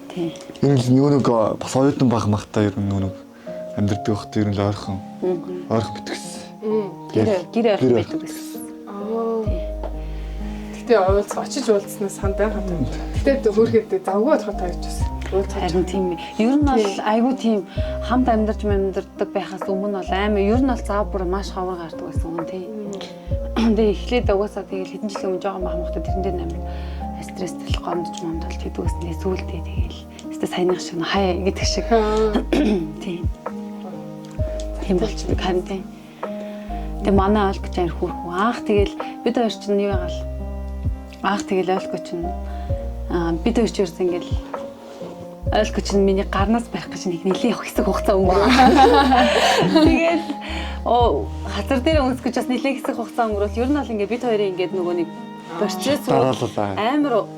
Тийм. Ер нь нөгөө нэг бас оюутан байх махта ер нь нөгөө амьдардаг байхдаа ер нь л ойрхон. Ойрхон битгсэн. Гэр ойрхон байдаг гэсэн. Гэтэ уулзах очиж уулзснаас сан байх юм. Гэтэ хөөрхөд завгүй болохоор та хоёр ч бас уулзах. Харин тийм. Ер нь бол айгүй тийм хамт амьдарч амьдардаг байхаас өмнө бол амар ер нь бол зав бүр маш ховор гардаг байсан юм тий. Тэгээ эхлээд угаасаа тэгэл хэдэн жилийн өмнө жоохон бахмахтай тэрэн дээр амар стресстэй гомдож момдол гэдэг үснээ сүултээ тэгэл өстө саяных шиг хаяа гэдэг шиг. Тийм. Тийм болчихдог харин тийм. Тэгээ манай ойл гэж амар хөөрхөн. Анх тэгэл Бид хоёр чинь юу ягаал анх тэгэл ойлгохгүй чинь бид хоёр ч ерөөс ингээл ойлгохгүй чинь миний гарнаас барих гэж нэг нэлээд хэсэг хугацаа өнгөрөв. Тэгэл хазар дээр өнсөх гэж бас нэлээд хэсэг хугацаа өнгөрөөл. Ер нь бол ингээд бид хоёрын ингээд нөгөө нэг процесс амар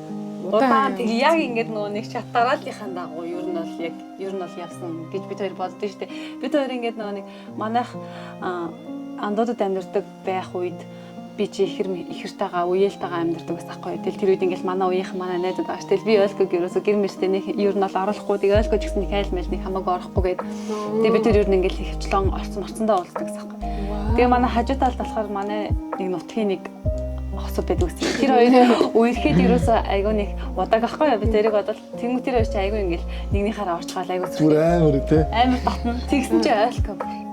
удаан тэг яг ингээд нөгөө нэг шат дарааллынхаа дагуу ер нь бол яг ер нь бол явсан гэж бид хоёр боддоо шүү дээ. Бид хоёр ингээд нөгөө нэг манайх андуудад амьдардаг байх үед би чи ихэртэйгээ үеэлтэйгээ амьдардаг байсан байхгүй. Тэгэл тэр үед ингээл манай үеийнхэн манай найзууд байгаа ш. Тэгэл би ойлгог ерөөсөө гэр мэртэй нэг ер нь бол оруулахгүй. Тэгээ ойлгож гэсэн нэг айл майл нэг хамаагүй орохгүй гээд. Тэгээ бид тэр ер нь ингээл хөвчлэн орцондоо уулздаг гэсэн байхгүй. Тэгээ манай хажуу талд болохоор манай нэг нутгийн нэг хосууд байдаг гэсэн. Тэр хоёр үерхэд ерөөсөө айгүй нэг удааг ахгүй юу. Би тэрийг бодвол тэнгуү тэр хоёр чи айгүй ингээл нэгнийхаараа орчгаал айгүй зүр амар тий. Амар татна. Тэгсэн чи ойлгохгүй.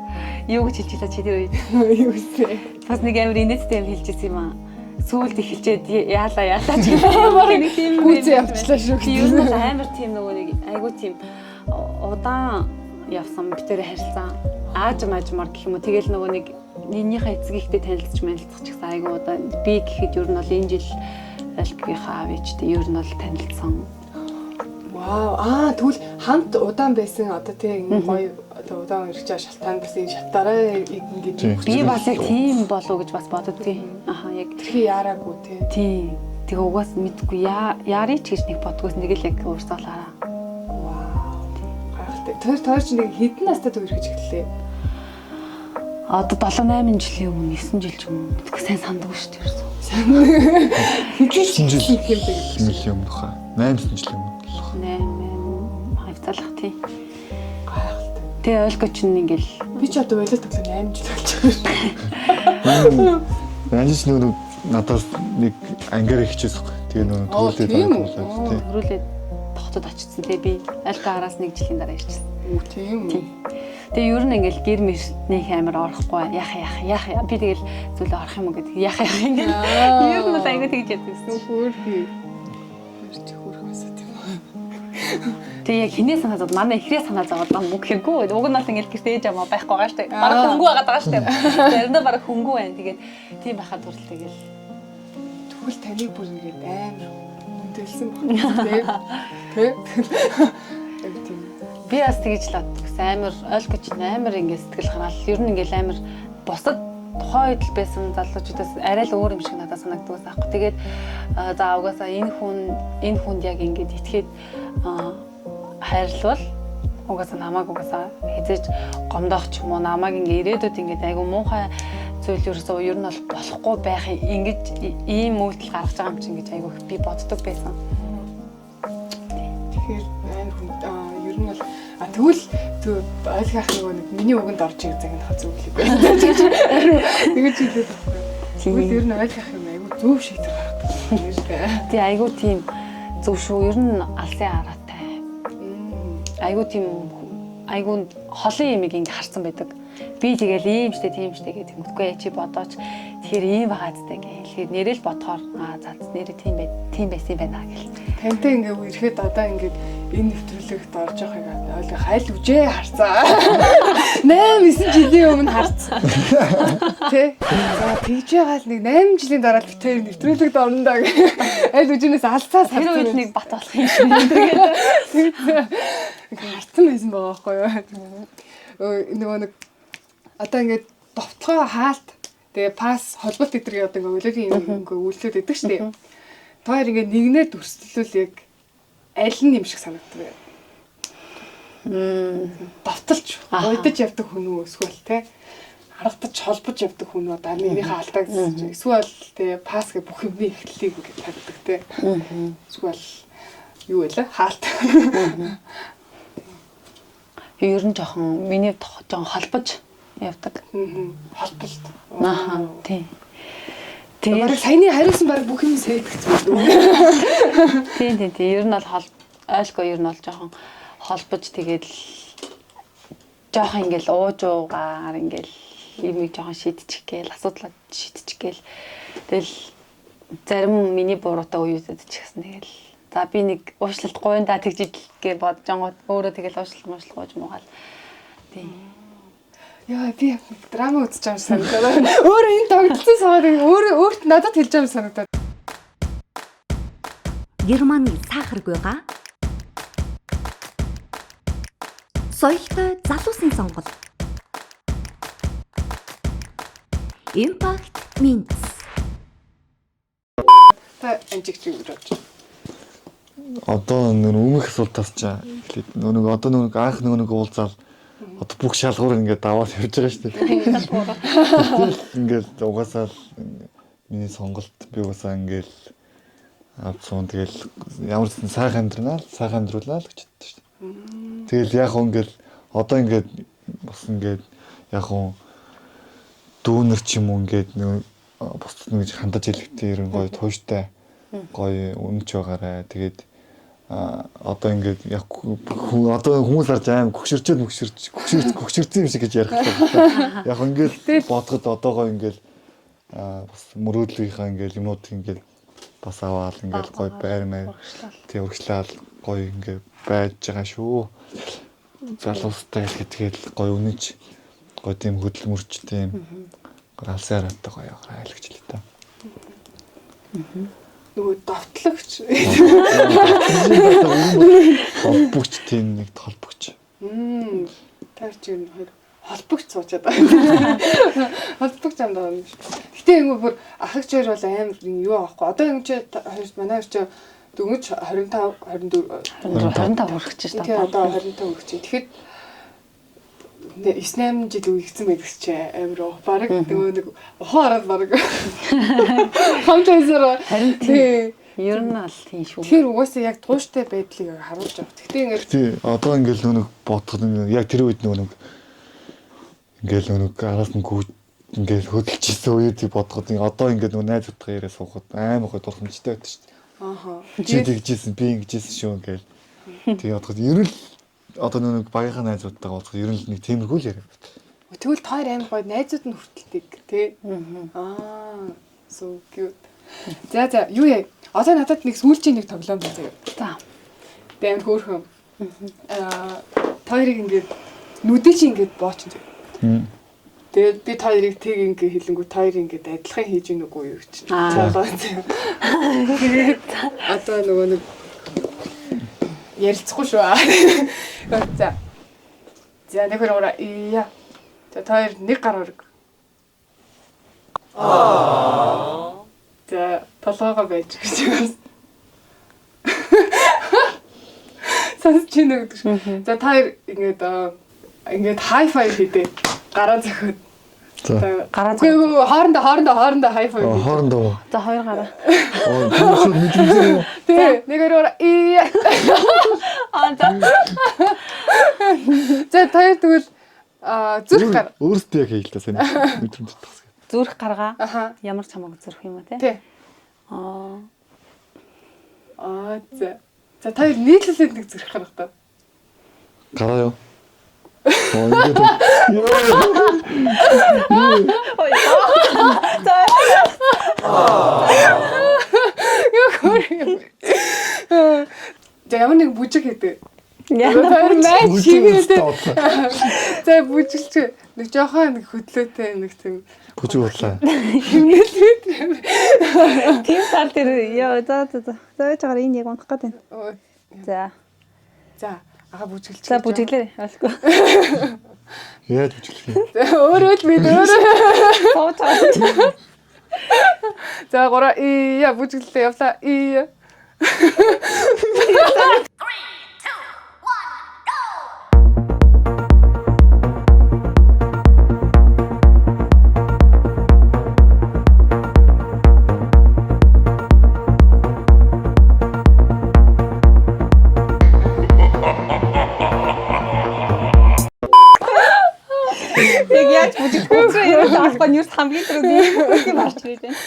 Юу гэж хэлж илаа чи тэр үед? Юу вэ? Бас нэг амар инээдтэй юм хэлж ирсэн юм аа. Сүүлд эхэлчээд яалаа ч гэх нэг тийм гүйцээ явчлаа шүү. Ер нь бол амар тийм нөгөө нэг айгүй тийм удаан явсан би тэр харилцаа ааж маажмар гэх юм уу. Тэгэл нөгөө нэг энэнийхээ эцэг ихтэй танилцж мэлцэх ч гэсэн айгүй удаан. Би гэхэд ер нь бол энэ жил альбгийнхаа аав ээжтэй ер нь бол танилцсан. Вау. Тэгвэл хамт удаан байсан одоо тий ингэ гоё одоо удаан ирж байгаа шалтгаан бас энэ шатаараа ингэж би бас яг тийм болов гэж бас боддгийн. Аха яг тэрхий яараагүй тий. Тий. Тэгээ угаас мэдгүй яарыг ч гэж нэг бодгоос нэг л яг уурсгалаараа. Вау. Гайхалтай. Тэр тоор чи нэг хэдэн настай төгөрхөж эхэллээ? Одоо 7 8 жилийн өмнө 9 жил ч юм уу. Мэдгүй сайн сандаггүй шүү дээ ерөөсөө. Хэдэн жил юм бэ? Жилийн өмнө хаа. 8 жилийн өмнө. 8 хавцаалах тий. Гайхалтай. Тэгээ ойлгоо чинь ингээл би ч одоо ойлоо төглөө 8 жил болж байгаа шүү. Анжич нөгөө надаас нэг ангиар хичээсэн. Тэгээ нөгөө төрүүлээд байгаа тий. Төрүүлээд тогтод очсон тий би ойлгоо араас нэг жилийн дараа ирчихсэн. Үу тийм үү. Тэгээ ер нь ингээл гэр мэртнийх амар орохгүй яах яах яах би тэгэл зүйлээ орох юм уу гэдэг яах яах ингээл ер нь бол айгүй тэгж яддаг гэсэн. Хөөрхий. Мэрч хөөрхөн асуу тийм үү. Тэгээ яг хинээ санаа зовоод манай ихрээ санаа зовоод байгаа мөн хэрэггүй. Уг нь бол ингээл гэртээ ээж амаа байхгүй байгаа шүү дээ. Бараг хөнгүү байгаа даа шүү дээ. Заримдаа бараг хөнгүү байна. Тэгээд тийм байхад хүртэл тэгэл тэгвэл таныг бүр ингээд амар хүндэлсэн баг тий. Тэ? Яг тийм. Би бас тэгж л боддог. Амар ойлгож амар ингээд сэтгэл гараал. Ер нь ингээл амар бусад тухайн үед л байсан залуучуудаас арай л өөр юм шиг надад санагддаг байсан аахгүй. Тэгээд за угаасаа энэ хүнд яг ингээд итгээд хайрлавал угаасаа намайг угаасаа хизээж гомдоох ч юм уу намайг ингээд ирээдүйд ингээд айгу муухай зүйл ерөөсөө ер нь бол болохгүй байх ингэж ийм үйлдэл гаргаж байгаа юм чинь гэж айгу би боддог байсан. Тэгэхээр амар хүн ер нь бол тэгвэл ойлгох нөгөө нэг миний үгэнд орж иг загнах зүг л байна. Тэгэж хэлээд байхгүй. Тэгвэл ер нь ойлгох юм айгу зөв шийдвэр гаргадаг юм шүү дээ. Тий айгу тийм зөв шүү. Ер нь алсын хараатай. Айгу тийм айгу холын юмыг ингэ харсан байдаг. Би тэгэл ийм штэ тийм штэ гэдэг мэдгүй чи бодооч. Тэгэхээр ийм байгаа зү гэх. Тэгэхээр нэрэл бодохоор за нэрээ тийм бай тийм байсан байна гэл. Тантай ингээ үерхэд одоо ингээд энэ нэвтрүүлэгт орж явахыг ойлгох айл үжээ харцаа. 8 9 жилийн өмнө харцсан. Тэ? За тэгж байгаа л нэг 8 жилийн дараа л бит хоёр нэвтрүүлэгт орно даа гэх. Айл үжинээс алцаас харцсан. Тэр үед нэг бат болох юм шиг. Тэгээд харцсан байсан байгаа байхгүй юу? Нөгөө нэг одоо ингээд довтлогоо хаалт тэгээ пас холболт гэдэргээ одоо ингээд өлөөгийн юм ингээд үйлчлээд идэг шүү дээ. Та хоёр ингээд нэгнээ дүрслэлвэл яг аль нь юм шиг санагддаг вэ? Довтолж уйдаж явдаг хүн үү эсвэл те харагдаж холбож явдаг хүн үү одоо нэгнийхээ алдааг эсвэл те пас гэх бүх юмны эхлэлийг ингээд тавьдаг те. Эсвэл юу вэ? Хаалт. Ер нь жоохон миний жоохон холбож явдаг. Холболт. Аа тий. Тэгээд саяны хариусан баг бүх юм сэтгцэн байна. Тийм тийм тийм. Ер нь бол ойлгоо ер нь бол жоохон холбож тэгээд жоохон ингээл ууж уугаар ингээл юмыг жоохон шийдчих гээл асуудлаа шийдчих гээл. Тэгэл зарим миний буруутай үеүүдэд ч гэсэн тэгэл за би нэг уушлалт гуйндаа тэгж идэл гээ бодож ангууд өөрөө тэгэл уушлалт муушлал гуйж муугаал. Тийм. Яа, би яг нэг драма үзэж байгаа юм шиг санагдаад. Өөрөө энэ тоглолцсон саад өөрөө өөрт надад хэлж байгаа юм санагдаад. Германы сахаргүйга соёлтой залуусын сонголт. Impact Mints. Та анжигч юу гэж бодож байна? Одоо нөр өмнөх асуултаас ч эхлээд нөө нэг одоо нөө нэг анх нөө нэг уулзаал одоо бүх шалгуур ингээд даваад явж байгаа шүү дээ. Тэгэл ингээд угаасаа л миний сонголт би угаасаа ингээд авцсан тэгэл ямар ч сан сайхан амьдрнаа л сайхан амьдруулаа л гэж боддог шүү дээ. Тэгэл яг хөө ингээд одоо ингээд бас ингээд яг хөө дүүнер ч юм уу ингээд нөө бусдад нэг хандаж хэлэхдээ ер нь гоё тууштай гоё үнэнч байгаарэ. Тэгээд одоо ингээд яг хүн одоо хүмүүс харж аим гөгшөрчөөд мөгшөрч гөгшөрч гөгшөрсөн юм шиг гэж ярих хэрэгтэй. Яг ингээд бодоход одоогоо ингээд бас мөрөөдлийнхаа ингээд юмнууд ингээд бас аваал ингээд гоё байр маяг тий урагшлаал гоё ингээд байж байгаа шүү. Залуустай хэлэхэд тэгэл гоё үнэнч гоё тийм хөдөлмөрч тийм гоё алсын хараатай гоё яваарай л гэж л та. Нөгөө довтлогч. Холбогч тийм нэг холбогч. Тэр чинь хоёр холбогч суучаад байгаа. Холбогч амд байгаа юм шиг. Гэтэ ингэ бүр ахагч хоёр бол амар юу аахгүй. Одоо ингэ чи хоёр манай хоёр чи дөнгөж 25 24 25 хүрэх гэж тий байна. одоо 25 хүрэх чи. Тэгэхэд 9 8 жил үегцэн байдаг чи амар уу. Бараг нөгөө нэг ухаан хараад бараг хамт байсараа. Харин Тий. Ер нь аль тийм шүү. Тэгэхээр угаасаа яг тууштай байдлыг харуулж байгаа. Гэтэ ингэ Тий одоо ингээл нөө нэг бодоход ингээ яг тэр үед нөө нэг ингээл нөө нэг араас нь гүйж ингээл хөдөлж исэн үеийг бодоход ингээ одоо ингээд нөө найзуудтайгаа яриа суухад амар гоё дурсамжтай байдаг шүү дээ. ааха. Чи тэгжсэн би ингэжсэн шүү ингээл. Тэгээ бодоход ер нь л одоо нөө нэг багийнхаа найзуудтайгаа уулзахад ер нь л нэг тиймэрхүү л яриа. Тэгвэл та хоёр амар гоё найзууд нь хүртэлдэг тий. Аа so cute. За за юу яа. Одоо надад нэг сүүлчийн нэг тоглоом байна заяа. За. Тэ амар хөөрхөн. Та хоёрыг ингээд нүдээ чи ингээд боочин заяа. Тэгээд би та хоёрыг тэг ингээ хэлэнгүү та хоёр ингээд адилхан хийж гин үгүй юу гэж. Аа. За заяа. Тэгээд одоо нөгөө нэг ярилцахгүй шүү. За. За нэг хоёр гурав. Ия. За та хоёр нэг гар өрг. Аа. За толгоогоо байж гэж байна. Сонсч байна уу гэдэг шиг. За та хоёр ингээд ингээд хай файв хийдэ. Гараа зөхөд. За. Гараа Үгүй үгүй хоорондоо хоорондоо хоорондоо хай файв. Аа, Хоорондоо. За хоёр гараа. Оо би шууд мэдрэмжээ юм. Тэ нэг хоёр гурав. Ия. Аа за. За та хоёр тэгвэл зүрх гар. Өөртөө яг хийл та сайн мэдрэмж тасгах. Зүрх гаргаа. Аха. Ямар ч хамаагүй зүрх юм а тий. Тэ. Аа. Аа за. За та хоёр нийтлэлээд нэг зүрх гарах та. Гараа юу? Оо ингээд ёо. Юу хөр юм. За ямар нэг бүжиг хийдэг. Яа. Та хоёр матч хийгээд. Бүжиг За бүжиглч нэг жоохон нэг хөдлөөтэй нэг тийм Бүжиг бодлаа. химнэлээд. Тийм тал дээр ёо за за за. За яаж агаар энэ яг унах гээд байна. Оо, За. За ага бүжиглч. За бүжиглээ. Ойлгохгүй. Яаж бүжиглэх юм? Өөрөө л бид өөрөө. Сууж байгаа. За гураа ия бүжиглэлээ явлаа. Ия. Яг яаж бүжиглэх вэ? Ер нь албан нь ерөөс хамгийн түрүүнд ийм юм гарч ирээд байна.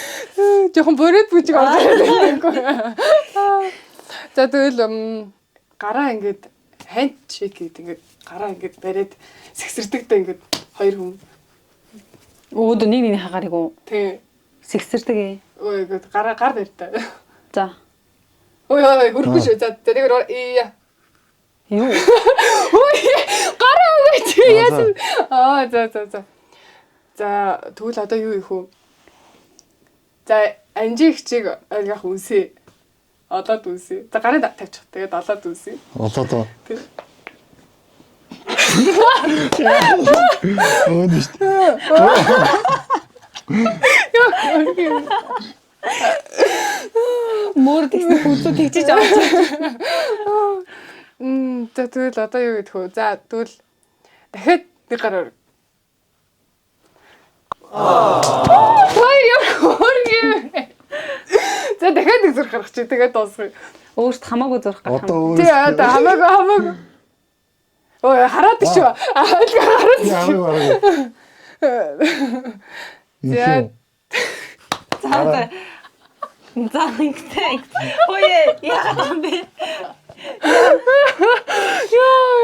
Жохон бороод бүжиг орж ирээд байна. За тэгвэл гараа ингээд handshake гэдэг ингээд гараа ингээд бариад сэгсэрдэг дэ ингээд хоёр хүн. Өөдөө нэг нэг хагарыг уу? Тий. Сэгсэрдэг ээ. Өө ингээд гараа гар барьтай. За. Ой ой хөрөхгүй шүү. За за нэг өөр ия. Юу? Хөөе. Гараа өгөөч. Яасан? Аа за за за. За тэгвэл одоо юу их вэ? За анжи ихчийг ойлгох үнсээ. Олоод үнсээ. За гарын тавьчих. Тэгээд олоод үнсээ. Олоод оо. Тэг. Өөд шүү дээ. Мөр тэгсэн хүзүү тэгжиж авч. За тэгвэл одоо юу гэдэг вэ? За тэгвэл дахиад нэг гараа өрг. Аа. Хоёр хөргөө. За дахиад нэг зүрх гаргах чи тэгээд дуусгая. Өөрт хамаагүй зурх гарах. Одоо Тий одоо хамаагүй хамаагүй. Ой хараад шүү. Аа хараад. Хараагүй хараагүй. За За за. За ингэтэй. Хөөе яагаад юм бэ? Йоо.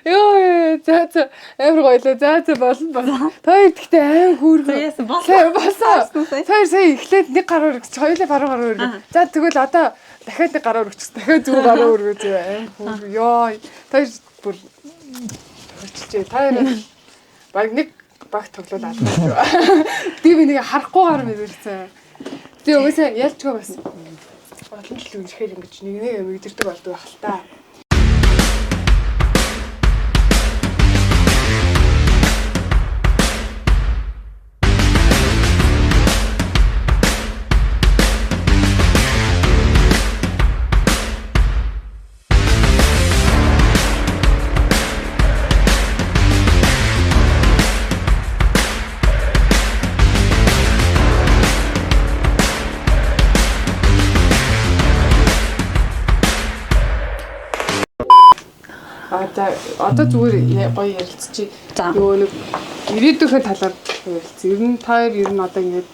Йоо за за амар гоёлоо. За за болно болно. Та хоёр гэхдээ аим хөөргөн. За яасан болсон. Сайн болсон. Болсон. Та хоёр сая эхлээд нэг гараа өргөч, хоёулаа баруун гараа өргө. За тэгвэл одоо дахиад нэг гараа өргөч, дахиад зүүн гараа өргөө зөө аим хөөргөн. Йоо. Та хоёр бүр төгсчихээ. Та хоёр баг нэг баг тоглол алгаа шүү. Би би нэг харахгүй гар мэдэрсэн. Би угаасаа ялчгүй бас. Олон жил үерхээр ингэж нэг нэг юм мэдэрдэг болдог байх л та. А за одоо зүгээр гоё ярилцчих. За. Нөгөө нэг ирээдүйнхээ талаар ярилцъя. Ер нь та хоёр ер нь одоо ингээд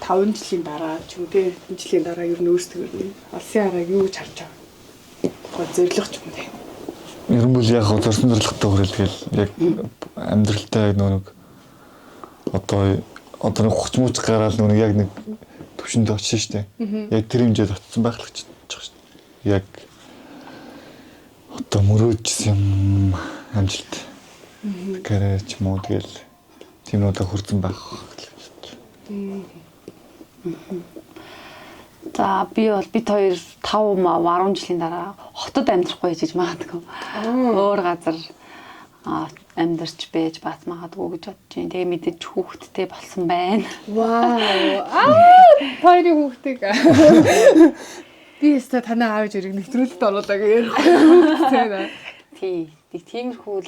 5 жилийн дараа ч юм уу те хэдэн жилийн дараа ер нь өөрсдөө ер нь улсын харааг юу гэж харж байгаа? Гоо зорилго ч юм уу те. Ер нь бол яг хөө зорсон зорилготой хүрэл тэгэл яг амьдралтай нөгөө нэг одоо нэг 30 мөч гараал нөгөө нэг яг нэг төвшөнд очсон шүү дээ. Яг тэр хэмжээд очсон байх л гэж бодож байгаа шүү дээ. Яг одоо мөрөөдсөн юм амжилт. Карьер ч юм уу тэгэл тийм нүдэ хүрсэн байх гэж бодож байна. За би бол бид хоёр 5 10 жилийн дараа хотод амьдрахгүй гэж магадгүй. Өөр газар амьдарч байж бас магадгүй гэж бодож байна. Тэгээ мэдээж хүүхэдтэй болсон байна. Вау. Аа хоёрын хүүхдийг. Би өстө танай аав ээж өрг нэвтрүүлэлт оруулаа гэж ярих хүүхдтэй нэ. Тий. Тэг тиймэрхүү л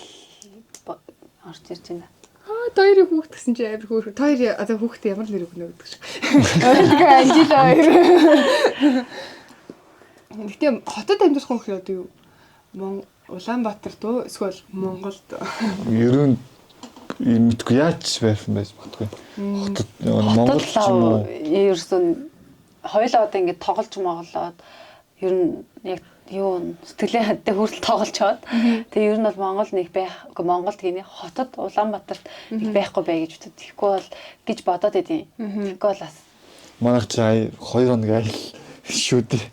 орж ирж байна. Аа хоёрын хүүхд гэсэн чи амар хөөрхөн. Та хоёрын одоо хүүхдээ ямар нэр өгнө гэдэг шиг. Ойлгоо Анжела хоёр. Гэхдээ хотод амьдрах хүн гэхээр одоо юу? Улаанбаатар дөө эсвэл Монголд. Ер нь мэдгүй яаж байсан байж магадгүй. Хотод Монгол ч юм уу. Ерөөсөн хоёлаа одоо ингэ тоглож моголоод ер нь яг юу сэтгэлийн хадтай хүртэл тоглолцоод тэгээ ер нь бол Монгол нэг байх үгүй Монголд гинэ хотод Улаанбаатарт нэг байхгүй бай гэж бодод. Тэгэхгүй бол гэж бодоод идэв. Тэгэхгүй бол бас манайх чи 2 хоног айл шүү дээ.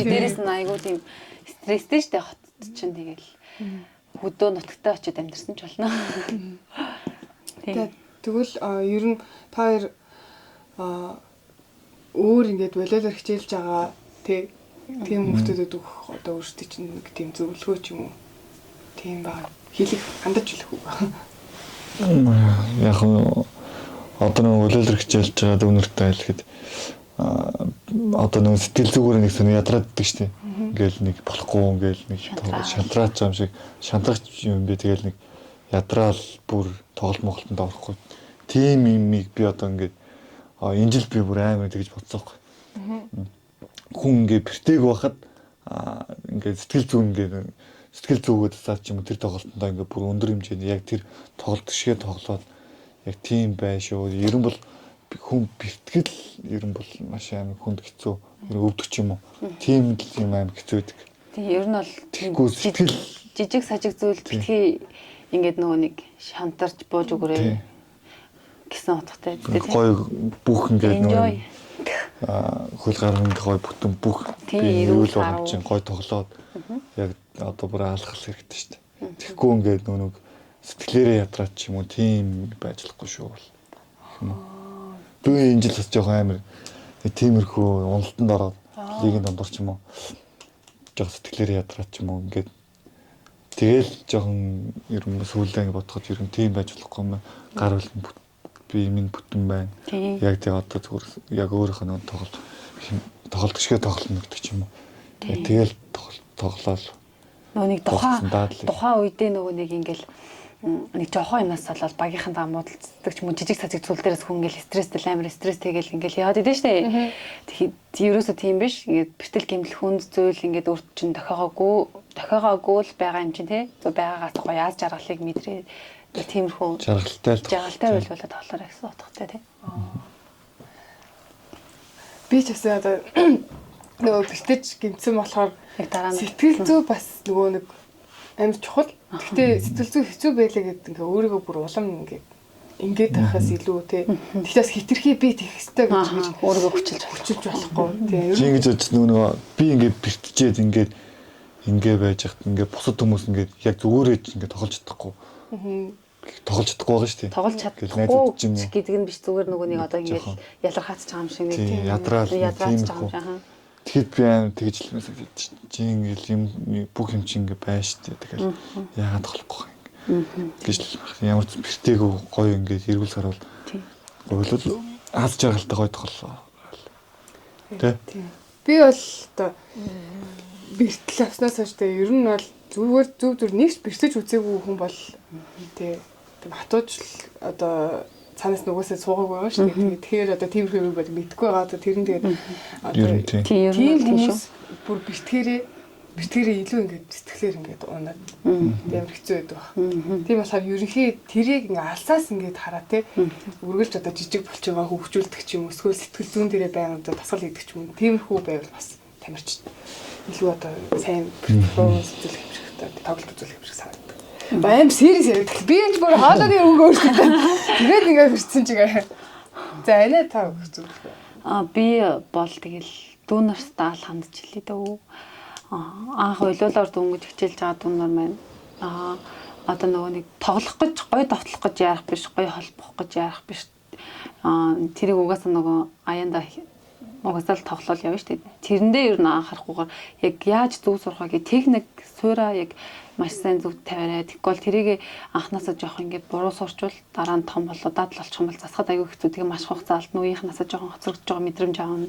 Дээрээс нь айгүй тийм стресстэй штэ хотод чинь тэгэл хөдөө нутагтаа очиод амьдарсан ч болно. Тэгвэл ер нь та хоёр өөр ингээд волейбол хичээлж байгаа тий тийм хүмүүстэд өгөх одоо өөрсдөө чинь нэг тийм зөвлөгөө ч юм уу тийм байгаа хэлэх хандаж хэлэх үг. Яг одоо нэг волейбол хичээлж байгаа дүүнертэй хэлэхэд одоо нэг сэтгэл зүгээр нэг сони ядраад иддэг штэ. Ингээл нэг болохгүй ингээл нэг шантраач юм шиг шантраач юм бэ тэгэл нэг ядраал бүр тоглолт моголтонд орохгүй. Тийм юмыг би одоо ингээд энэ жил би бүр амар тэгж бодсон байхгүй. Хүн ингээ бэртэйг байхад ингээ сэтгэл зүйн ингээ сэтгэл зүгөөд цаа ч юм уу тэр тоглолтондоо ингээ бүр өндөр хэмжээний яг тэр тоглолт шигээ тоглоод яг тийм бай шүү. Ер нь бол хүн бэртгэл ер нь бол маш амар хүнд хэцүү. Ер өвдөг ч юм уу. Тийм л юм амар хэцүү байдаг. Тийм ер нь бол тэгэхгүй сэтгэл жижиг сажиг зүйл битгий ингээд нөгөө нэг шантарч бууж өгөөрэй гэсэн утгатай. Гоё бүх ингээд нөгөө Хөл гар ингээ гой бүтэн бүх Тийм, би эрүүл эрүүл байгаа юм чинь гой тоглоод яг одоо бүр алхах хэрэгтэй шүү дээ. Тэгэхгүй ингээд нөгөө нэг сэтгэлээрээ ядраад ч юм уу тийм байж болохгүй шүү бол. Юм уу. Би энэ жил бас жоохон амар нэг тиймэрхүү уналтанд ороод лигийн дундуур ч юм уу жоохон сэтгэлээрээ ядраад ч юм уу ингээд тэгэл жоохон ер нь сүүлдээ ингээд бодоход ер нь тийм байж болохгүй юм. Гар үл нь би минь бүтэн байна. Тийм. Яг тэг одоо зүгээр яг өөрийнх нь тоглолт тоглолт шигээ тоглоно гэдэг ч юм уу. Яг тэгэл тоглоал Нөгөө нэг тухайн Тогтсон даадлыг. тухайн үедээ нөгөө нэг ингээл нэг жохон юмнаас болоод багийнхантаа муудалцдаг ч юм уу жижиг сажиг зүйл дээрээс хүн ингээл стресстэй амар стресс тэгэл ингээл яваад идэв штэ. Тэгэхээр ерөөсөө тийм биш. Ингээд бэртэл гэмтэл хүнд зүйл ингээд өөрт чинь тохиогоогүй л байгаа юм чинь тий. Зөв байгаагаас гоё аз жаргалыг мэдрээ. Нэг тиймэрхүү жаргалтай л жаргалтай байлуулаад тоглоорой гэсэн утгатай тий. Би ч бас одоо нөгөө бэртэж гэмтсэн болохоор Яг дараа нь сэтгэл зүй бас нөгөө нэг амар чухал. Гэхдээ сэтгэл зүй хэцүү байлаа гэдэг ингээ өөрийгөө бүр улам ингээ ингээд байхаас илүү те. Тэгтээ бас хитрхи би тэгэх ёстой гэж ингэж өөрийгөө хүчилж хүчилж болохгүй те. Чи ингэж бодож нөгөө би ингээд бэртжээд ингээд ингээ байж хат ингээ бусад хүмүүс ингээд яг зүгээрээ ч ингээд тоглож чадахгүй. Тоглож чадахгүй байгаа шүү дээ. тоглож Тэгэл чадахгүй найзууд ч юм уу. гэдэг нь биш зүгээр нөгөө нэг одоо ингээд Жохон. ялархаач байгаа юм шиг нэг Тийм, ядраал нэг ядраач байгаа юм тиймэрхүү. шиг аха. Тэгэхэд би амар тэгж л юмсаг чи ингээл юм бүх юм чи ингээ байна шүү дээ. Тэгэл яагаад тоглохгүй юм гэж л ямар ч бэртээгүү гоё ингээд эргүүл саруул. Тийм. Гойлол аз жаргалтай гоё тоглолоо. Тэ? Тийм. Би бол одоо бэртэл авснаас хойш те ер нь бол зүгээр зүг зүр нэгч бэртэж үзээгүй хүн бол те тийм хатууж л одоо цаанаас нугасаа суугаагүй байгаа шүү дээ. Тэгэхээр одоо тиймэрхүү юм бол мэдгүй байгаа. Одоо тэр нь тэгээд Ер нь тийм. Тийм ер нь тийм бол тийм шүү. хүмүүс бүр бэртгэрээ илүү ингээд сэтгэлээр ингээд унаад амар хэцүү байдаг баг. Тийм болохоор ерөнхий тэрийг ингээд алсаас ингээд хараа те үргэлж одоо жижиг болчихгоо хөгжүүлдэг ч юм уу эсвэл сэтгэл зүйн дээрээ байнга одоо дасгал хийдэг ч юм уу тиймэрхүү байвал бас тамирч илүү одоо сайн перформанс үзүүлэх юм шиг одоо тоглолт үзүүлэх юм шиг санагддаг. Баям сериус яриад. Би ч бүр хоолойны өнгө өөрчлөлтөө. Тэгээд ингээд бэрцсэн чигээ. За анаа та өгөх зүйл. А би бол тэгэл дүү нартай л хандж илээ дөө. Анх ойлуулаар дөнгөж хичээлж байгаа дүү нар маань одоо нөгөө нэг тоглох гэж гоё довтлох гэж яарах биш, гоё холбох гэж яарах биш. Тэрийг угаасаа нөгөө аяанда угаасаа л тоглол явна шүү дээ. Тэрэндээ ер нь анхаарахгүйгээр яг яаж зөв сурах вэ гэх техник суура яг маш сайн зөв тавиарай. Тэгэхгүй бол тэрийг анханасаа жоох ингээд буруу сурчвал дараа нь том болоо дадал болчих юм бол засахад аягүй хэцүү. Тэгээ маш хугацаа алдна. Үеийнхнасаа жоохон хоцрогдож байгаа мэдрэмж авна.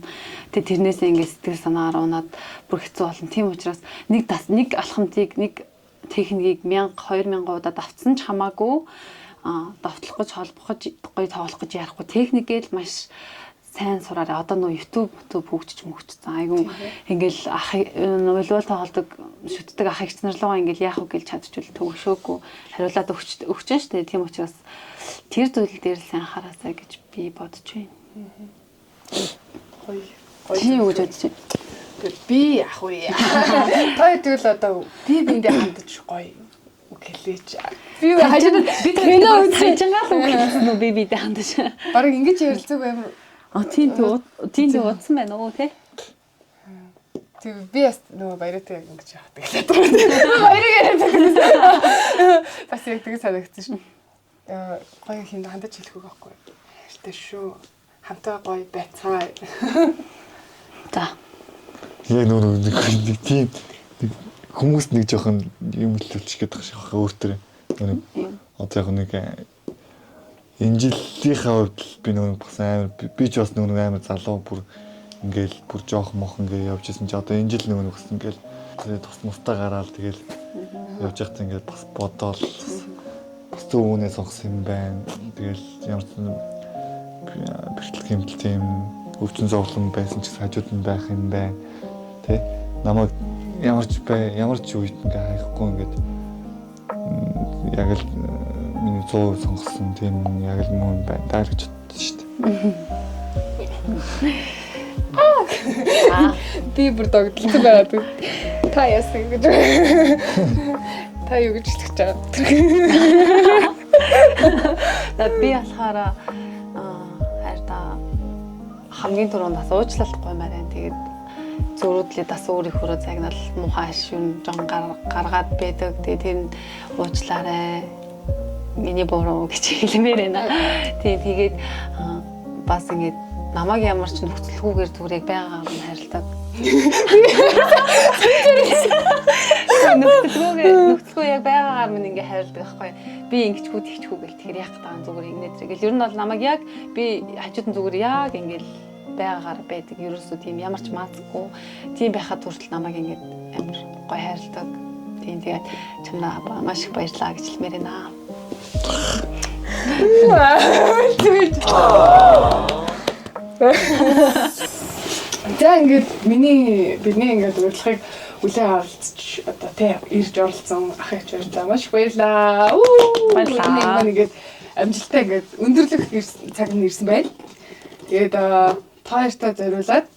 Тэгээ тэрнээсээ ингээд сэтгэл санаагаар унаад бүр хэцүү болно. Тийм учраас нэг дас нэг алхамтыг нэг техникийг 1000 2000 удаа давтсан ч хамаагүй довтлох гэж холбох гэж гоё тоглох гэж ярихгүй техникээ л маш сайн сураарай. Одоо нөө YouTube хөгжиж мөгчсөн. Айгу ингээл ах волейбол тоглодог шүтдэг ах эгч нар руугаа ингээл яах вэ гэж чадчихвал төгшөөгүй хариулаад өгч нь штэ. Тийм учраас тэр зүйл дээр л сайн анхаараасай гэж би бодож байна. Гоё. Чи юу гэж бодож байна? Тэгэл би ах вэ. Та тэгвэл одоо би биэндээ хандаж гоё үг хэлээч. Би хажууд Би кино үзсэн. Санжингаал үг хэлсэн үү би биедээ хандаж. Бараг ингэж ярилцаг амар. А тийм тийм тийм удсан байна уу те? Тэг би бас нөгөө баяртай яг ингэж яадаг гэлээ. Баярыг яриад байсан. Бас яг тэг санагдсан шин. Гоё хинд хандаж хэлэх үг байхгүй. Хайртай шүү. Хамтаа гоё байцгаая. За. Яг нөгөө нэг тийм нэг хүмүүс нэг жоохон юм хэлүүлчих гээд байгаа шиг байна өөртөө. Нөгөө нэг одоо яг нэг энэ жилийнхаа хувьд л би нөгөө бас амар би ч бас нөгөө амар залуу бүр ингээл бүр жоох мох ингээ явж исэн чи одоо энэ жил нөгөө нэг бас ингээл тэгээ тус мустаа гараал тэгэл явж байхдаа ингээл бас бодоол бас зөв үнэ сонгосон юм байна. Тэгэл ямар ч бэртэл гэмтэл тийм өвчин зовлон байсан ч гэсэн хажууд нь байх юм байна. Тэ намайг ямар ч бай ямар ч үед ингээ хайхгүй ингээд яг л миний 100% сонгосон тийм яг л мөн байна даа л гэж бодсон шүү дээ. Би бүр догтлсон байгаа дүү. Та яасан гэж. Та юу гэж хэлэх гэж байгаа. За би болохоор хайрта Хамгийн түрүүнд бас уучлалт гуймаар байна. Тэгээд зөрүүдлээ бас өөрийнхөө загнал муухай шүн жон гаргаад байдаг. Тэгээд тэр нь уучлаарай. Миний буруу гэж хэлмээр байна. Тийм, тэгээд бас ингээд намайг ямар ч нөхцөлгүйгээр зүгээр яг байгаагаар нь хайрладаг. Нөхцөлгүй яг байгаагаар минь ингээ хайрладаг байхгүй. Би ингэчгүй тэгчгүй гэл тэгэхээр яах гэдэг юм, зүгээр ингэнэ тэр гэл. Ер нь бол намайг яг би хажууд нь зүгээр яг ингээл байгаагаар байдаг. Ерөөсөө тийм ямар ч маацгүй тийм байхад хүртэл намайг ингээд амар гой хайрладаг. Тийм, тэгээд чамдаа маш их баярлалаа гэж хэлмээр байна. За ингээд бидний ингээд урилгыг хүлээн авалцж одоо тий ирж оролцсон ах эгч баярлалаа. Маш их баярлалаа. Баярлалаа. Миний ингээд амжилттай ингээд өндөрлөх цаг нь ирсэн байна. Тэгээд та хоёртой зориулаад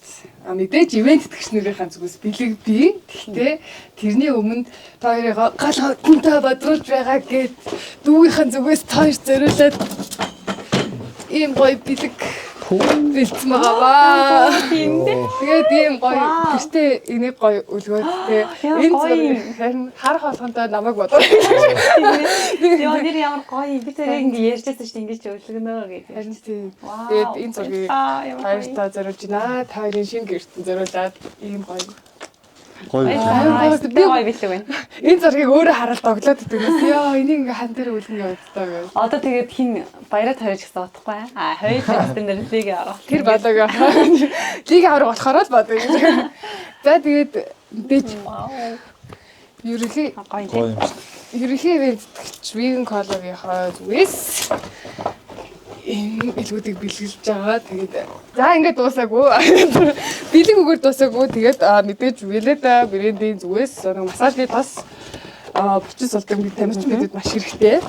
мэдээж ивент тэтгэгч нарынхаа зүгээс бэлэг бий. Гэхдээ тэрний өмнө та хоёрыг гал хотонтой бодруулж байгаа гэд дүүгийнхэн зүгээс та хоёр зориулаад ийм гоё бэлэг бэлдсэн байгаа баа. Тэгээд ийм гоё гэртээ энийг гоё өлгөөд те Ямар энэ гоё юм. зургийг харин харах болгонтой намайг бодоо. Йоо, нэр ямар гоё юм. Би тэрийг ингээ ярьжсэн чинь ингэж өлгөнө гэж. Харин тийм. Вау, Тэгээд энэ зургийг баярлалаа, ямар гоё. хоёртаа зориулж байна. Та хоёрын шинэ гэртэн зориулаад ийм гоё. Гоё. Баярлалаа. Гоё. Би гоё бэлэг байна. Энэ зургийг өөрөө хараад доглоод идэг. Йоо, энийг ингээ хан дээр үлгэн явагдаа гэж. Одоо тэгээд хин баяраа тавьж гэсэн утгагүй. А хоёр гэсэн нэр лиг авах. Тэр бодог. Лиг авраг болохоор л бодог. За тэгээд мэдээж ерөнхий Гоё Гоё юм. юм шүү дээ. ерөнхий ивент тэтгэгч Vegan Cola-гийнхаа зүгээс энэ бэлгүүдийг бэлгэлж байгаа. Тэгээд за ингээд дуусаагүй. Бэлэг үгээр дуусаагүй. Тэгээд мэдээж Veleda брендийн зүгээс нэг массажны тос булчин сулдаг бид тамирчин бидэд маш хэрэгтэй.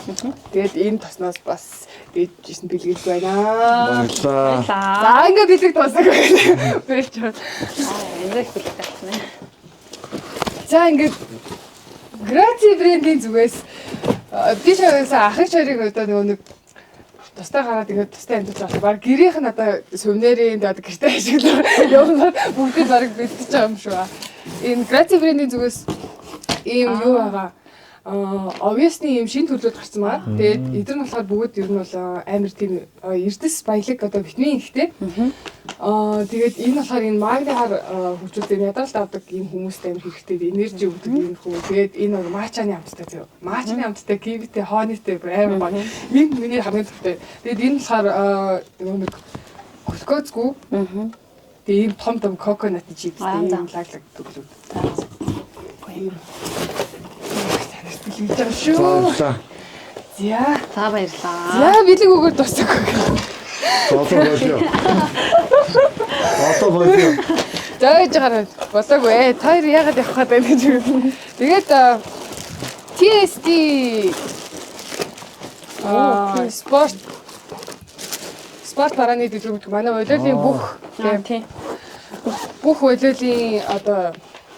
Тэгээд энэ тосноос бас дээжсэн бэлгэлж байна. Баярлалаа. Баярлалаа. За ингээд бэлэг дуусаагүй. Бэлж байна. Энэ их бэлэг тавьсан. За ингээд Граци брендийн зүгээс би шавьсан ахыг чарыг одоо нөгөө нэг тустай гараад ингээд тустай амьдарч байгаа. Баг гэрийнх нь одоо сувнерийн одоо гэртээ ашиглах юмнууд бүгдийг бараг бэлтэж байгаа юм шиг ба. Энэ Граци брендийн зүгээс ийм юу байгаа. Obviously ийм шинэ төрлүүд гарсан байгаа. Тэгээд эдгээр нь болохоор бүгд ер нь бол амар тийм эрдэс баялаг одоо витамин ихтэй. Тэгээд энэ болохоор энэ магнихаар хөгжүүлдэг ядаралт авдаг ийм хүмүүст амар хэрэгтэй энержи өгдөг ийм хүү. Тэгээд энэ бол мачаны амттай зөө. Мачаны амттай, кивитэй, хоонитэй бүр амар гоё. Энэ миний хамгийн дуртай. Тэгээд энэ болохоор нөгөө нэг глюкозгүй. Тэгээд ийм том том коконат чипстэй ийм лаг лаг төглүүд. Гоё юм. Танаас бэлгэлж байгаа шүү. Баярлалаа. За. За баярлалаа. За бэлэг өгөр дуусаагүй. За одоо болио. Одоо болио. За гэж гараад болоогүй ээ. Та хоёр яагаад явах гээд байна гэж. Тэгээд TSD спорт барааны дэлгүүр гэдэг манай волейболын бүх Тийм. бүх волейболын одоо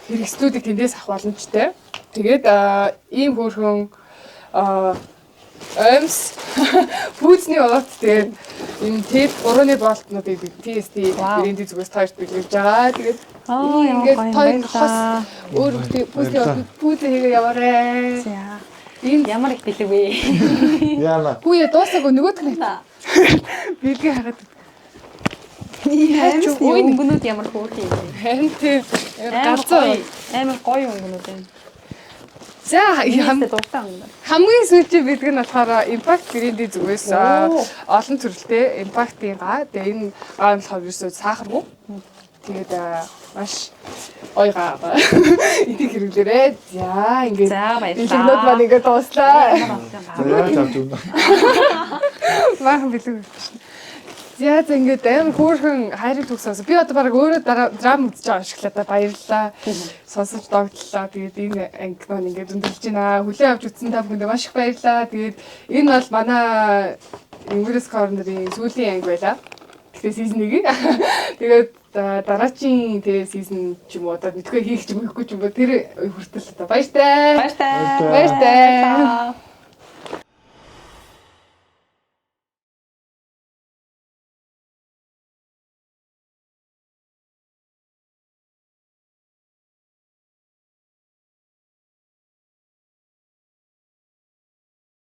хэрэгслүүдийг тэндээс авах боломжтой. Тэгээд ийм хөөрхөн оймс пүүзний болот тэгээд энэ тэп 3-ны болтнуудыг TSD брендийн зүгээс таарч бэлгэлж байгаа. Тэгээд ямар ингээд гоё юм хоёр хос баярлалаа. өөр пүүзний болт пүүзээ хийгээ яваарэ. За. Энэ Ямар их бэлэг вэ? Яна. Хүүе дуусаагүй нөгөөх нь бэлгээ хагаад Аймсны өнгөнүүд ямар хөөрхөн юм бэ? харин тийм Амар галзуу. гоё. Амар гоё өнгөнүүд байна. За Хамгийн дуртай өнгө. хамгийн сүүлийн бэлэг нь болохоор Impact брендийн зүгээс олон төрөлтэй Impact-ийн га. Тэгээ энэ га нь болохоор ерөөсөө сахаргүй. Тэгээд маш гоё га. Энийг хэрэглээрэй. За ингээд За баярлалаа. бэлгнүүд маань ингээд дууслаа. За яаж авч өгнө? Баахан бэлэг өгч. За за ингээд амар хөөрхөн хайрын түүх сонсон. Би одоо баг өөрөө драм үзэж байгаа шиг л одоо баярлалаа. Сонсож догтлоо. Тэгээд энэ анги маань ингээд өндөрлөж байна. Хүлээн авч үзсэн та бүхэндээ маш их баярлалаа. Тэгээд энэ бол манай Ingres Corner-ийн сүүлийн анги байлаа. Тэгэхээр season 1. Тэгээд дараачийн тэгээ season ч юм уу одоо мэдгүй хийх ч юм уу хийхгүй ч юм уу тэр хүртэл одоо баяртай. Баяртай. Баяртай. Баярлалаа.